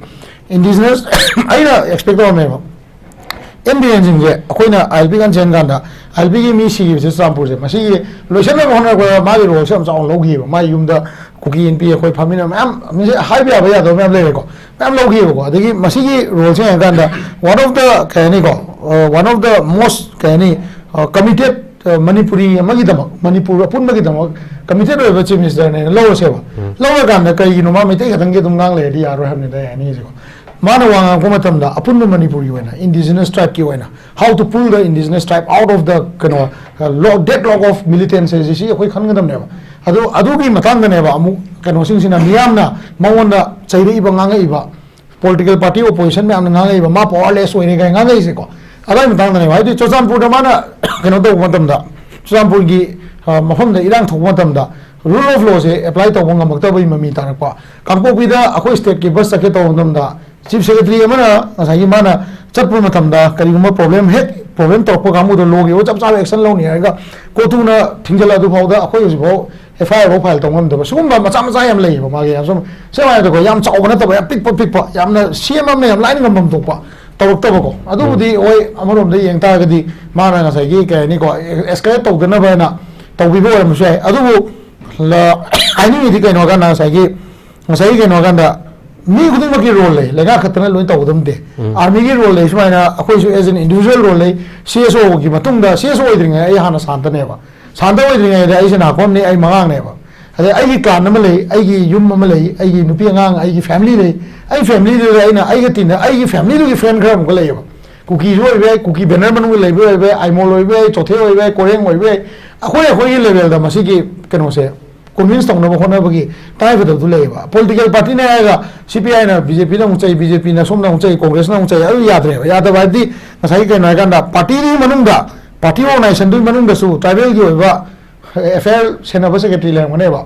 Indigenous ꯑꯩꯅ expect ꯇꯧꯔꯝꯃꯦꯕ, ꯑꯦꯟ ꯕꯤꯔꯦꯟ ꯁꯤꯡꯁꯦ ꯑꯩꯈꯣꯏꯅ ꯑꯥꯏ ꯑꯦꯜ ꯄꯤ ꯀꯟ ꯆꯦꯟ ꯀꯥꯟꯗ, ꯑꯥꯏ ꯑꯦꯜ ꯄꯤ ꯒꯤ ꯃꯤ ꯁꯤꯈꯤꯕꯁꯦ ꯆꯨꯔꯆꯥꯟꯄꯨꯔꯁꯦ, ꯃꯁꯤꯒꯤ ꯂꯣꯏꯁꯤꯟꯅꯕ ꯍꯣꯠꯅꯔꯛꯄꯗ ꯃꯥꯒꯤ role ꯁꯦ ꯌꯥꯝ ꯆꯥꯎꯅ ꯂꯧꯈꯤꯕ꯫ ꯃꯥꯒꯤ ꯌꯨꯝꯗ ꯀꯨꯀꯤ ꯏꯟꯄꯤ, ꯑꯩꯈꯣꯏ ꯐꯝꯃꯤꯟꯅꯕ ꯃꯌꯥꯝ, ꯃꯤꯁꯦ ꯍꯥꯏꯕ ꯌꯥꯕ ꯌꯥꯗꯕ ꯃꯌꯥꯝ ꯂꯩꯔꯦꯀꯣ, ꯃꯌꯥꯝ ꯂꯧꯈꯤꯕꯀꯣ꯫ ꯑꯗꯒꯤ ꯃꯁꯤꯒꯤ role ꯁꯦ ꯌꯦꯡꯉꯀꯥꯟꯗ, one of the, ꯀꯩ ꯍꯥꯏꯅꯤꯀꯣ, ꯑ, one of the most, ꯀꯩ ꯍꯥꯏꯅꯤ, ꯑ, committed, ꯑ, ꯃꯅꯤꯄꯨꯔꯤ ꯑꯃꯒꯤꯗꯃꯛ, ꯃꯅꯤꯄꯨꯔ ꯑꯄꯨꯟꯕꯒꯤꯗꯃꯛ committed ꯑꯣꯏꯕ chief minister ꯅꯦꯅ ꯂꯧꯔꯁꯦꯕ꯫ ꯎꯝ꯫ ꯂꯧꯔꯀꯥꯟꯗ ꯀꯩꯒꯤꯅꯣ ꯃꯥ ꯃꯩꯇꯩ ꯈꯛꯇꯪꯒꯤ ꯑꯗꯨꯝ ꯉꯥꯡ ꯂꯩꯔꯗꯤ ꯌꯥꯔꯣꯏ ꯍꯥꯏꯕꯅꯤꯗ ꯑꯩ ꯍꯥꯏꯅꯤꯡꯉꯤꯁꯦꯀꯣ꯫ ꯃꯥꯅ ꯋꯥ ꯉꯥꯡꯉꯛꯄ ꯃꯇꯝꯗ ꯑꯄꯨꯟꯕ ꯃꯅꯤꯄꯨꯔꯒꯤ ꯑꯣꯏꯅ, indigenous tribe ꯀꯤ ꯑꯣꯏꯅ, how to pull the indigenous tribe out of the, ꯀꯩꯅꯣ, uh, lo-, deadlock of militants ꯍꯥꯏꯁꯦ ꯁꯤ ꯑꯩꯈꯣꯏ ꯈꯟꯒꯗꯕꯅꯦꯕ꯫ ꯑꯗꯣ ꯑꯗꯨꯒꯤ ꯃꯇꯥꯡꯗꯅꯦꯕ ꯑꯃꯨꯛ ꯀꯩꯅꯣꯁꯤꯡꯁꯤꯅ ꯃꯤꯌꯥꯝꯅ ꯃꯉꯣꯟꯗ ꯆꯩꯔꯛꯏꯕ, ꯉꯥꯡꯉꯛꯏꯕ, political party opposition ꯃꯌꯥꯝꯅ ꯉꯥꯡꯉꯛꯏꯕ, ꯃꯥ powerless ꯑꯣꯏꯔꯦ ꯀꯥꯏꯅ ꯉꯥꯡꯉꯛꯏꯁꯦꯀꯣ꯫ ꯑꯗꯨꯒꯤ ꯃꯇꯥꯡꯗꯅꯦꯕ, ꯍꯥꯏꯗꯤ ꯆꯨꯔꯆꯥꯟꯄꯨꯔꯗ ꯃꯥꯅ ꯀꯩꯅꯣ ꯇꯧꯕ ꯃꯇꯝꯗ, ꯆꯨꯔꯆꯥꯟꯄꯨꯔꯒꯤ, ꯑ, ꯃꯐꯝꯗ ꯏꯔꯥꯡ ꯊꯣꯛꯄ ꯃꯇꯝꯗ rule of law say apply ꯇꯧꯕ ꯉꯝꯃꯛꯇꯕꯒꯤ ꯃꯃꯤ ꯇꯥꯔꯛꯄ꯫ ꯀꯥꯡꯄꯣꯛꯄꯤꯗ ꯑꯩꯈꯣꯏ state ꯀꯤ bus ꯆꯠꯀꯦ ꯇꯧꯕ ꯃꯇꯝꯗ, chief secretary ꯑꯃꯅ ꯉꯁꯥꯏꯒꯤ ꯃꯥꯅ ꯆꯠꯄ ꯃꯇꯝꯗ ꯀꯔꯤꯒꯨꯝꯕ problem, ꯍꯦꯛ problem ꯇꯧꯔꯛꯄ ꯀꯥꯡꯕꯨꯗꯣ law ꯒꯤ ꯑꯣꯏꯕ ꯆꯞ ꯆꯥꯕ action ꯂꯧꯅꯤ ꯍꯥꯏꯔꯒ ꯀꯣꯇꯨꯅ ꯊꯤꯡꯖꯤꯜꯂ ꯑꯗꯨ ꯐꯥꯎꯗ ꯑꯩꯈꯣꯏ ꯍꯧꯖꯤꯛꯐꯥꯎ F I R ꯐꯥꯎ file ꯇꯧ ꯉꯝꯗꯕ ꯁꯤꯒꯨꯝꯕ ꯃꯆꯥ ꯃꯆꯥ ꯌꯥꯝ ꯂꯩꯌꯦꯕ꯫ ꯃꯥꯒꯤ ꯌꯥꯝ ꯁꯨꯝ ꯁꯦꯡꯅ ꯍꯥꯏꯔꯗꯤꯀꯣ, ꯌꯥꯝ ꯆꯥꯎꯕ ꯅꯠꯇꯕ, ꯌꯥꯝ ꯄꯤꯛꯄ ꯄꯤꯛꯄ, ꯌꯥꯝꯅ ꯁꯤ ꯑꯦꯝ ꯑꯃꯅ ꯌꯥꯝ ꯂꯥꯏꯅ ꯉꯝꯐꯝ ꯊꯣꯛꯄ ꯇꯧꯔꯛꯇꯕꯀꯣ꯫ ꯑꯗꯨꯕꯨꯗꯤ ꯍꯣꯏ, ꯑꯃꯔꯣꯝꯗ ꯌꯦꯡ ꯇꯥꯔꯒꯗꯤ ꯃꯥꯅ ꯉꯁꯥꯏꯒꯤ ꯀꯩ ꯍꯥꯏꯅꯤꯀꯣ, escalate ꯇꯧꯗꯅꯕ ꯍꯥꯏꯅ ꯇꯧꯕꯤꯕ ꯑꯣꯏꯔꯝꯕꯁꯨ ꯌꯥꯏ꯫ ꯑꯗꯨꯕꯨ ꯍꯥꯏꯅꯤꯡꯉꯤꯗꯤ ꯀꯩꯅꯣ ꯍꯥꯏ ꯀꯥꯟꯗ, ꯉꯁꯥꯏꯒꯤ, ꯉꯁꯥꯏꯒꯤ ꯀꯩꯅꯣ ꯍꯥꯏ ꯀꯥꯟꯗ, ꯃꯤ ꯈꯨꯗꯤꯡꯃꯛꯀꯤ role ꯂꯩ, ꯂꯩꯉꯥꯛ ꯈꯛꯇꯅ ꯂꯣꯏ ꯇꯧꯒꯗꯕ ꯅꯠꯇꯦ꯫ ꯎꯝ꯫ Army ꯒꯤ role ꯂꯩ, ꯁꯨꯃꯥꯏꯅ ꯑꯩꯈꯣꯏꯁꯨ as an individual role ꯂꯩ꯫ C S O ꯒꯤ ꯃꯇꯨꯡꯗ, C S O ꯑꯣꯏꯗ꯭ꯔꯤꯉꯩ ꯑꯩ ꯍꯥꯟꯅ ꯁꯥꯟꯇꯅꯦꯕ, ꯁꯥꯟꯇ ꯑꯣꯏꯗ꯭ꯔꯤꯉꯩꯗ ꯑꯩꯁꯦ ꯅꯥꯀꯣꯝꯅꯤ, ꯑꯩ ꯃꯉꯥꯡꯅꯦꯕ꯫ ꯑꯗꯩ ꯑꯩꯒꯤ clan ꯑꯃ ꯂꯩ, ꯑꯩꯒꯤ ꯌꯨꯝ ꯑꯃ ꯂꯩ, ꯑꯩꯒꯤ ꯅꯨꯄꯤ ꯑꯉꯥꯡ, ꯑꯩꯒꯤ family ꯂꯩ꯫ ꯑꯩ family ꯗꯨꯗ ꯑꯩꯅ, ꯑꯩꯒ ꯇꯤꯟꯅ, ꯑꯩꯒꯤ family ꯗꯨꯒꯤ friend ꯈꯔ ꯑꯃꯨꯛꯀ ꯂꯩꯌꯦꯕ꯫ ꯀꯨꯀꯤꯁꯨ ꯑꯣꯏꯕ ꯌꯥꯏ, ꯀꯨꯀꯤ banner ꯃꯅꯨꯡꯗ ꯂꯩꯕ ꯑꯣꯏꯕ ꯌꯥꯏ, ꯑꯥꯏꯃꯣꯜ ꯑꯣꯏꯕ ꯌꯥꯏ, ꯆꯣꯊꯦ ꯑꯣꯏꯕ ꯌꯥꯏ, ꯀꯣꯔꯦꯡ ꯑꯣꯏꯕ ꯌꯥꯏ꯫ ꯑꯩꯈꯣꯏ ꯑꯩꯈꯣꯏꯒꯤ level ꯗ ꯃꯁꯤꯒꯤ ꯀꯩꯅꯣꯁꯦ convince ꯇꯧꯅꯕ ꯍꯣꯠꯅꯕꯒꯤ ꯇꯉꯥꯏꯐꯗꯕꯗꯨ ꯂꯩꯌꯦꯕ꯫ Political party ꯅꯦ ꯍꯥꯏꯔꯒ C P I ꯅ B J P ꯗ ꯑꯃꯨꯛ ꯆꯩ, B J P ꯅ ꯁꯣꯝꯗ ꯑꯃꯨꯛ ꯆꯩ, Congress ꯅ ꯑꯃꯨꯛ ꯆꯩ, ꯑꯗꯨ ꯌꯥꯗ꯭ꯔꯦꯕ꯫ ꯌꯥꯗꯕ ꯍꯥꯏꯕꯗꯤ ꯉꯁꯥꯏꯒꯤ ꯀꯩꯅꯣ ꯍꯥꯏꯀꯥꯟꯗ party ꯗꯨꯒꯤ ꯃꯅꯨꯡꯗ, party organization ꯗꯨꯒꯤ ꯃꯅꯨꯡꯗꯁꯨ tribal ꯒꯤ ꯑꯣꯏꯕ F I R ꯁꯦꯟꯅꯕ secretary ꯂꯩꯔꯝꯒꯅꯦꯕ꯫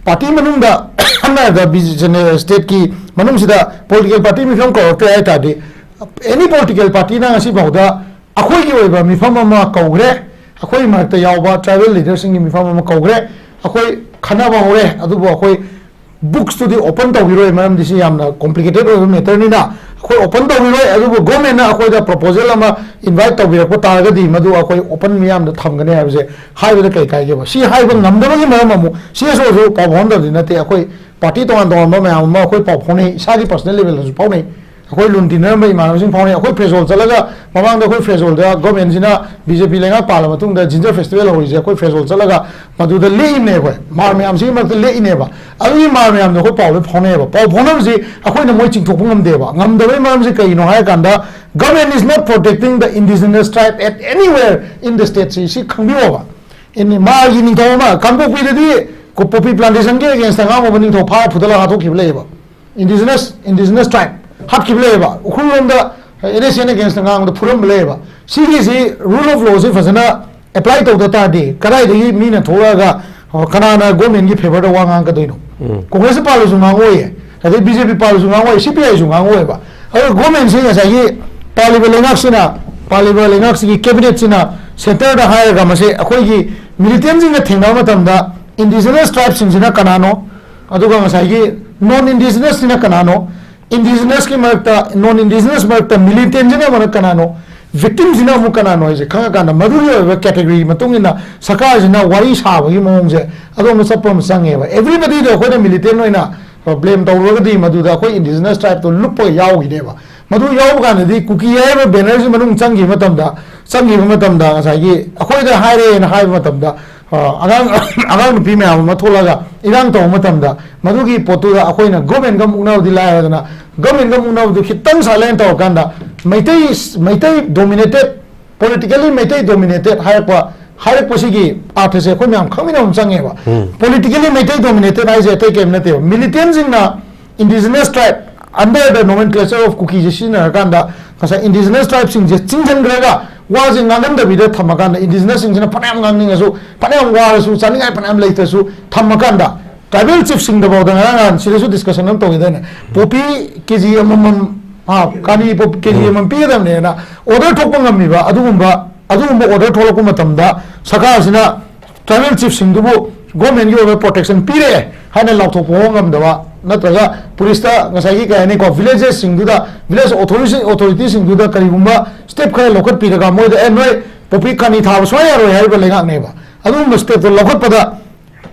Party ꯃꯅꯨꯡꯗ ꯁꯝꯅ ꯍꯥꯏꯔꯕꯗ ꯕꯤ-, ꯁ꯭ꯇꯦꯠꯀꯤ ꯃꯅꯨꯡꯁꯤꯗ political party ꯃꯤꯐꯝ ꯀꯧꯔꯛꯇ꯭ꯔꯦ ꯍꯥꯏ ꯇꯥꯔꯗꯤ, any political party ꯅ ꯉꯁꯤ ꯐꯥꯎꯗ ꯑꯩꯈꯣꯏꯒꯤ ꯑꯣꯏꯕ ꯃꯤꯐꯝ ꯑꯃ ꯀꯧꯈ꯭ꯔꯦ, ꯑꯩꯈꯣꯏ ꯃꯔꯛꯇ ꯌꯥꯎꯕ tribal leader ꯁꯤꯡꯒꯤ ꯃꯤꯐꯝ ꯑꯃ ꯀꯧꯈ꯭ꯔꯦ, ꯑꯩꯈꯣꯏ ꯈꯟꯅꯕ ꯍꯧꯔꯦ, ꯑꯗꯨꯕꯨ ꯑꯩꯈꯣꯏ books ꯇꯨꯗꯤ open ꯇꯧꯕꯤꯔꯣꯏ, ꯃꯔꯝꯗꯤ ꯁꯤ ꯌꯥꯝꯅ complicated ꯑꯣꯏꯕ matter ꯅꯤꯅ ꯑꯩꯈꯣꯏ open ꯇꯧꯕꯤꯔꯣꯏ, ꯑꯗꯨꯕꯨ government ꯅ ꯑꯩꯈꯣꯏꯗ proposal ꯑꯃ invite ꯇꯧꯕꯤꯔꯛꯄ ꯇꯥꯔꯒꯗꯤ ꯃꯗꯨ ꯑꯩꯈꯣꯏ open ꯃꯤꯌꯥꯝꯗ ꯊꯝꯒꯅꯤ ꯍꯥꯏꯕꯁꯦ ꯍꯥꯏꯕꯗ ꯀꯩ ꯀꯥꯏꯒꯦꯕ? ꯁꯤ ꯍꯥꯏꯕ ꯉꯝꯗꯕꯒꯤ ꯃꯔꯝ ꯑꯃꯨꯛ C S O ꯁꯨ ꯄꯥꯎ ꯐꯥꯎꯅꯗꯕꯗꯤ ꯅꯠꯇꯦ, ꯑꯩꯈꯣꯏ party ꯇꯣꯉꯥꯟ ꯇꯣꯉꯥꯟꯕ ꯃꯌꯥꯝ ꯑꯃ ꯑꯩꯈꯣꯏ ꯄꯥꯎ ꯐꯥꯎꯅꯩ, ꯏꯁꯥꯒꯤ personal level ꯗꯁꯨ ꯐꯥꯎꯅꯩ꯫ ꯑꯩꯈꯣꯏ ꯂꯨꯅ ꯇꯤꯟꯅꯔꯝꯕ ꯏꯃꯥꯟꯅꯕꯁꯤꯡ ꯐꯥꯎꯅꯩ꯫ ꯑꯩꯈꯣꯏ ꯐ꯭ꯔꯦꯖꯣꯜ ꯆꯠꯂꯒ, ꯃꯃꯥꯡꯗ ꯑꯩꯈꯣꯏ ꯐ꯭ꯔꯦꯖꯣꯜꯗ government ꯁꯤꯅ B J P ꯂꯩꯉꯥꯛ ꯄꯥꯜꯂ ꯃꯇꯨꯡꯗ ꯖꯤꯟꯖꯔ festival ꯍꯧꯔꯤꯁꯦ ꯑꯩꯈꯣꯏ ꯐ꯭ꯔꯦꯖꯣꯜ ꯆꯠꯂꯒ ꯃꯗꯨꯗ ꯂꯦꯛꯏꯕꯅꯦ꯫ ꯑꯩꯈꯣꯏ ꯃꯥꯔ ꯃꯌꯥꯝꯁꯤꯒꯤ ꯃꯔꯛꯇ ꯂꯦꯛꯏꯅꯦꯕ꯫ ꯑꯗꯨꯒꯤ ꯃꯥꯔ ꯃꯌꯥꯝꯗꯣ ꯑꯩꯈꯣꯏ ꯄꯥꯎꯗ ꯐꯥꯎꯅꯩꯑꯕ꯫ ꯄꯥꯎ ꯐꯥꯎꯅꯕꯁꯤ ꯑꯩꯈꯣꯏꯅ ꯃꯣꯏ ꯆꯤꯡꯊꯣꯛꯄ ꯉꯝꯗꯦꯕ꯫ ꯉꯝꯗꯕꯒꯤ ꯃꯔꯝꯁꯤ ꯀꯩꯒꯤꯅꯣ ꯍꯥꯏꯔꯀꯥꯟꯗ, government is not protecting the indigenous tribe at anywhere in the state ꯁꯤ, ꯁꯤ ꯈꯪꯕꯤꯌꯣꯕ꯫ ꯃꯥꯔꯒꯤ ꯅꯤꯡꯊꯧ ꯑꯃ ꯀꯥꯡꯄꯣꯛꯄꯤꯗꯗꯤ ꯀꯣ-, poppy plantation ꯒꯤ against ꯉꯥꯡꯉꯨꯕ ꯅꯤꯡꯊꯧ ꯐꯥꯔ ꯐꯨꯗꯠꯂꯒ ꯍꯥꯠꯇꯣꯛꯈꯤꯕ ꯂꯩꯌꯦꯕ꯫ Indigenous, indigenous tribe ꯍꯥꯠꯈꯤꯕ ꯂꯩꯌꯦꯕ꯫ ꯎꯈ꯭ꯔꯨꯜ ꯂꯣꯝꯗ N S C N against ꯉꯥꯡꯕꯗ ꯐꯨꯔꯝꯕ ꯂꯩꯌꯦꯕ꯫ ꯁꯤꯒꯤꯁꯤ rule of law ꯁꯤ ꯐꯖꯅ apply ꯇꯧꯗ ꯇꯥꯔꯗꯤ ꯀꯗꯥꯏꯗꯒꯤ ꯃꯤꯅ ꯊꯣꯛꯂꯛꯑꯒ, ꯑ, ꯀꯅꯥꯅ government ꯀꯤ favour ꯗ ꯋꯥ ꯉꯥꯡꯉꯛꯀꯗꯣꯏꯅꯣ? ꯎꯝ꯫ Congress ꯄꯥꯜꯂꯁꯨ ꯉꯥꯡꯉꯛꯑꯣꯏꯌꯦ, ꯑꯗꯩ B J P ꯄꯥꯜꯂꯁꯨ ꯉꯥꯡꯉꯛꯑꯣꯏ, C P I ꯁꯨ ꯉꯥꯡꯉꯛꯑꯣꯏꯕ꯫ ꯑꯗꯨ government ꯁꯤ ꯉꯁꯥꯏꯒꯤ ꯄꯥꯜꯂꯤꯕ ꯂꯩꯉꯥꯛꯁꯤꯅ, ꯄꯥꯜꯂꯤꯕ ꯂꯩꯉꯥꯛꯁꯤꯒꯤ cabinet ꯁꯤꯅ centre ꯗ ꯍꯥꯏꯔꯒ ꯃꯁꯦ ꯑꯩꯈꯣꯏꯒꯤ militant ꯁꯤꯡꯒ ꯊꯦꯡꯅꯕ ꯃꯇꯝꯗ indigenous tribe ꯁꯤꯡꯁꯤꯅ ꯀꯅꯥꯅꯣ, ꯑꯗꯨꯒ ꯉꯁꯥꯏꯒꯤ non indigenous ꯁꯤꯅ ꯀꯅꯥꯅꯣ, indigenous ꯀꯤ ꯃꯔꯛꯇ, non indigenous ꯃꯔꯛꯇ militant ꯁꯤꯅ ꯑꯃꯅ ꯀꯅꯥꯅꯣ, victim ꯁꯤꯅ ꯑꯃꯨꯛ ꯀꯅꯥꯅꯣ ꯍꯥꯏꯁꯦ ꯈꯪꯉꯀꯥꯟꯗ, ꯃꯗꯨꯒꯤ ꯑꯣꯏꯕ category ꯒꯤ ꯃꯇꯨꯡ ꯏꯟꯅ ꯁꯔꯀꯥꯔꯁꯤꯅ ꯋꯥꯔꯤ ꯁꯥꯕꯒꯤ ꯃꯑꯣꯡꯁꯦ ꯑꯗꯣꯝꯗ ꯆꯠꯄ ꯑꯃ ꯆꯪꯉꯦꯕ꯫ Everybody ꯗꯣ ꯑꯩꯈꯣꯏꯅ militant ꯑꯣꯏꯅ blame ꯇꯧꯔꯨꯔꯒꯗꯤ ꯃꯗꯨꯗ ꯑꯩꯈꯣꯏ indigenous tribe ꯇꯣ ꯂꯨꯞꯄꯒ ꯌꯥꯎꯈꯤꯅꯦꯕ꯫ ꯃꯗꯨ ꯌꯥꯎꯕ ꯀꯥꯟꯗꯗꯤ ꯀꯨꯀꯤ ꯍꯥꯏꯔꯤꯕ banner ꯁꯤ ꯃꯅꯨꯡ ꯆꯪꯈꯤꯕ ꯃꯇꯝꯗ, ꯆꯪꯈꯤꯕ ꯃꯇꯝꯗ ꯉꯁꯥꯏꯒꯤ ꯑꯩꯈꯣꯏꯗ ꯍꯥꯏꯔꯦꯅ ꯍꯥꯏꯕ ꯃꯇꯝꯗ, ꯑ, ꯑꯉꯥꯡ ꯑꯉꯥꯡ ꯅꯨꯄꯤ ꯃꯌꯥꯝ ꯑꯃ ꯊꯣꯛꯂꯒ ꯏꯔꯥꯡ ꯇꯧꯕ ꯃꯇꯝꯗ, ꯃꯗꯨꯒꯤ ꯄꯣꯠꯇꯨꯗ ꯑꯩꯈꯣꯏꯅ ꯒꯣꯔꯃꯦꯟꯒ ꯃꯨꯛꯅꯕꯗꯤ ꯂꯥꯏꯔꯗꯅ, ꯒꯣꯔꯃꯦꯟꯒ ꯃꯨꯛꯅꯕꯗꯨ ꯈꯤꯇꯪ ꯁꯥꯏꯂꯦꯟ ꯇꯧꯔꯀꯥꯟꯗ, ꯃꯩꯇꯩ ꯃꯩꯇꯩ ꯗꯣꯃꯤꯅꯦꯇꯦꯠ, ꯄꯣꯂꯤꯇꯤꯀꯦꯂꯤ ꯃꯩꯇꯩ ꯗꯣꯃꯤꯅꯦꯇꯦꯠ ꯍꯥꯏꯔꯛꯄ ꯍꯥꯏꯔꯛꯄꯁꯤꯒꯤ ꯑꯥꯔꯊꯁꯦ ꯑꯩꯈꯣꯏ ꯃꯌꯥꯝ ꯈꯪꯃꯤꯟꯅꯕ ꯑꯃ ꯆꯪꯉꯦꯕ꯫ ꯄꯣꯂꯤꯇꯤꯀꯦꯂꯤ ꯃꯩꯇꯩ ꯗꯣꯃꯤꯅꯦꯇꯦꯠ ꯍꯥꯏꯁꯦ ꯑꯇꯩ ꯀꯔꯤꯝ ꯅꯠꯇꯦꯕ, ꯃꯤꯂꯤꯇꯦꯟꯁꯤꯡꯅ indigenous tribe under the nomenclature of ꯀꯨꯀꯤꯁꯦ ꯁꯤꯖꯤꯟꯅꯔꯀꯥꯟꯗ, ꯉꯁꯥꯏ indigenous tribeꯁꯤꯡꯁꯦ ꯆꯤꯡꯁꯤꯟꯈ꯭ꯔꯒ, ꯋꯥꯁꯦ ꯉꯥꯡꯍꯟꯗꯕꯤꯗ ꯊꯝꯃꯀꯥꯟꯗ, indigenous ꯁꯤꯡꯁꯤꯅ ꯐꯅꯌꯥꯝ ꯉꯥꯡꯅꯤꯡꯉꯁꯨ, ꯐꯅꯌꯥꯝ ꯋꯥꯔꯁꯨ, ꯆꯥꯅꯤꯡꯉꯥꯏ ꯐꯅꯌꯥꯝ ꯂꯩꯇ꯭ꯔꯁꯨ ꯊꯝꯃꯀꯥꯟꯗ, ꯇ꯭ꯔꯥꯏꯕꯦꯜ ꯆꯤꯐꯁꯤꯡꯗꯐꯥꯎꯗ ꯉꯔꯥꯡ ꯅꯍꯥꯟ ꯁꯤꯗꯁꯨ ꯗꯤꯁꯀꯁꯟ ꯑꯃ ꯇꯧꯈꯤꯗꯥꯏꯅꯦ, ꯄꯣꯄꯤ ꯀꯦꯖꯤ ꯑꯃꯃꯝ, ꯍꯥ, ꯀꯥꯂꯤ ꯄꯣ-, ꯀꯦꯖꯤ ꯑꯃꯃꯝ ꯄꯤꯒꯗꯕꯅꯦꯅ ꯑꯣꯔꯗꯔ ꯊꯣꯛꯄ ꯉꯝꯃꯤꯕ, ꯑꯗꯨꯒꯨꯝꯕ ꯑꯗꯨꯒꯨꯝꯕ ꯑꯣꯔꯗꯔ ꯊꯣꯛꯂꯛꯄ ꯃꯇꯝꯗ, ꯁꯔꯀꯥꯔꯁꯤꯅ ꯇ꯭ꯔꯥꯏꯕꯦꯜ ꯆꯤꯐꯁꯤꯡꯗꯨꯕꯨ ꯒꯣꯔꯃꯦꯟꯒꯤ ꯑꯣꯏꯕ ꯄ꯭ꯔꯣꯇꯦꯛꯁꯟ ꯄꯤꯔꯦ ꯍꯥꯏꯅ ꯂꯥꯎꯊꯣꯛꯄ ꯉꯝꯗꯕ, ꯅꯠꯇ꯭ꯔꯒ ꯄꯨꯂꯤꯁꯇ ꯉꯁꯥꯏꯒꯤ ꯀꯩ ꯍꯥꯏꯅꯤꯀꯣ, ꯚꯤꯂꯦꯖꯦꯁꯁꯤꯡꯗꯨꯗ, ꯚꯤꯂꯦꯖ ꯑꯣꯊꯣꯔꯤꯇꯤ, ꯑꯣꯊꯣꯔꯤꯇꯤꯁꯤꯡꯗꯨꯗ ꯀꯔꯤꯒꯨꯝꯕ ꯁ꯭ꯇꯦꯞ ꯈꯔ ꯂꯧꯈꯠꯄꯤꯔꯒ, ꯃꯣꯏꯗ, "ꯑꯦ, ꯅꯣꯏ ꯄꯣꯄꯤ ꯀꯥꯅꯤ ꯊꯥꯕ ꯁꯨꯡꯌꯥ ꯌꯥꯔꯣꯏ" ꯍꯥꯏꯔꯤꯕ ꯂꯩꯉꯥꯛꯅꯦꯕ꯫ ꯑꯗꯨꯒꯨꯝꯕ ꯁ꯭ꯇꯦꯞꯇꯣ ꯂꯧꯈꯠꯄꯗ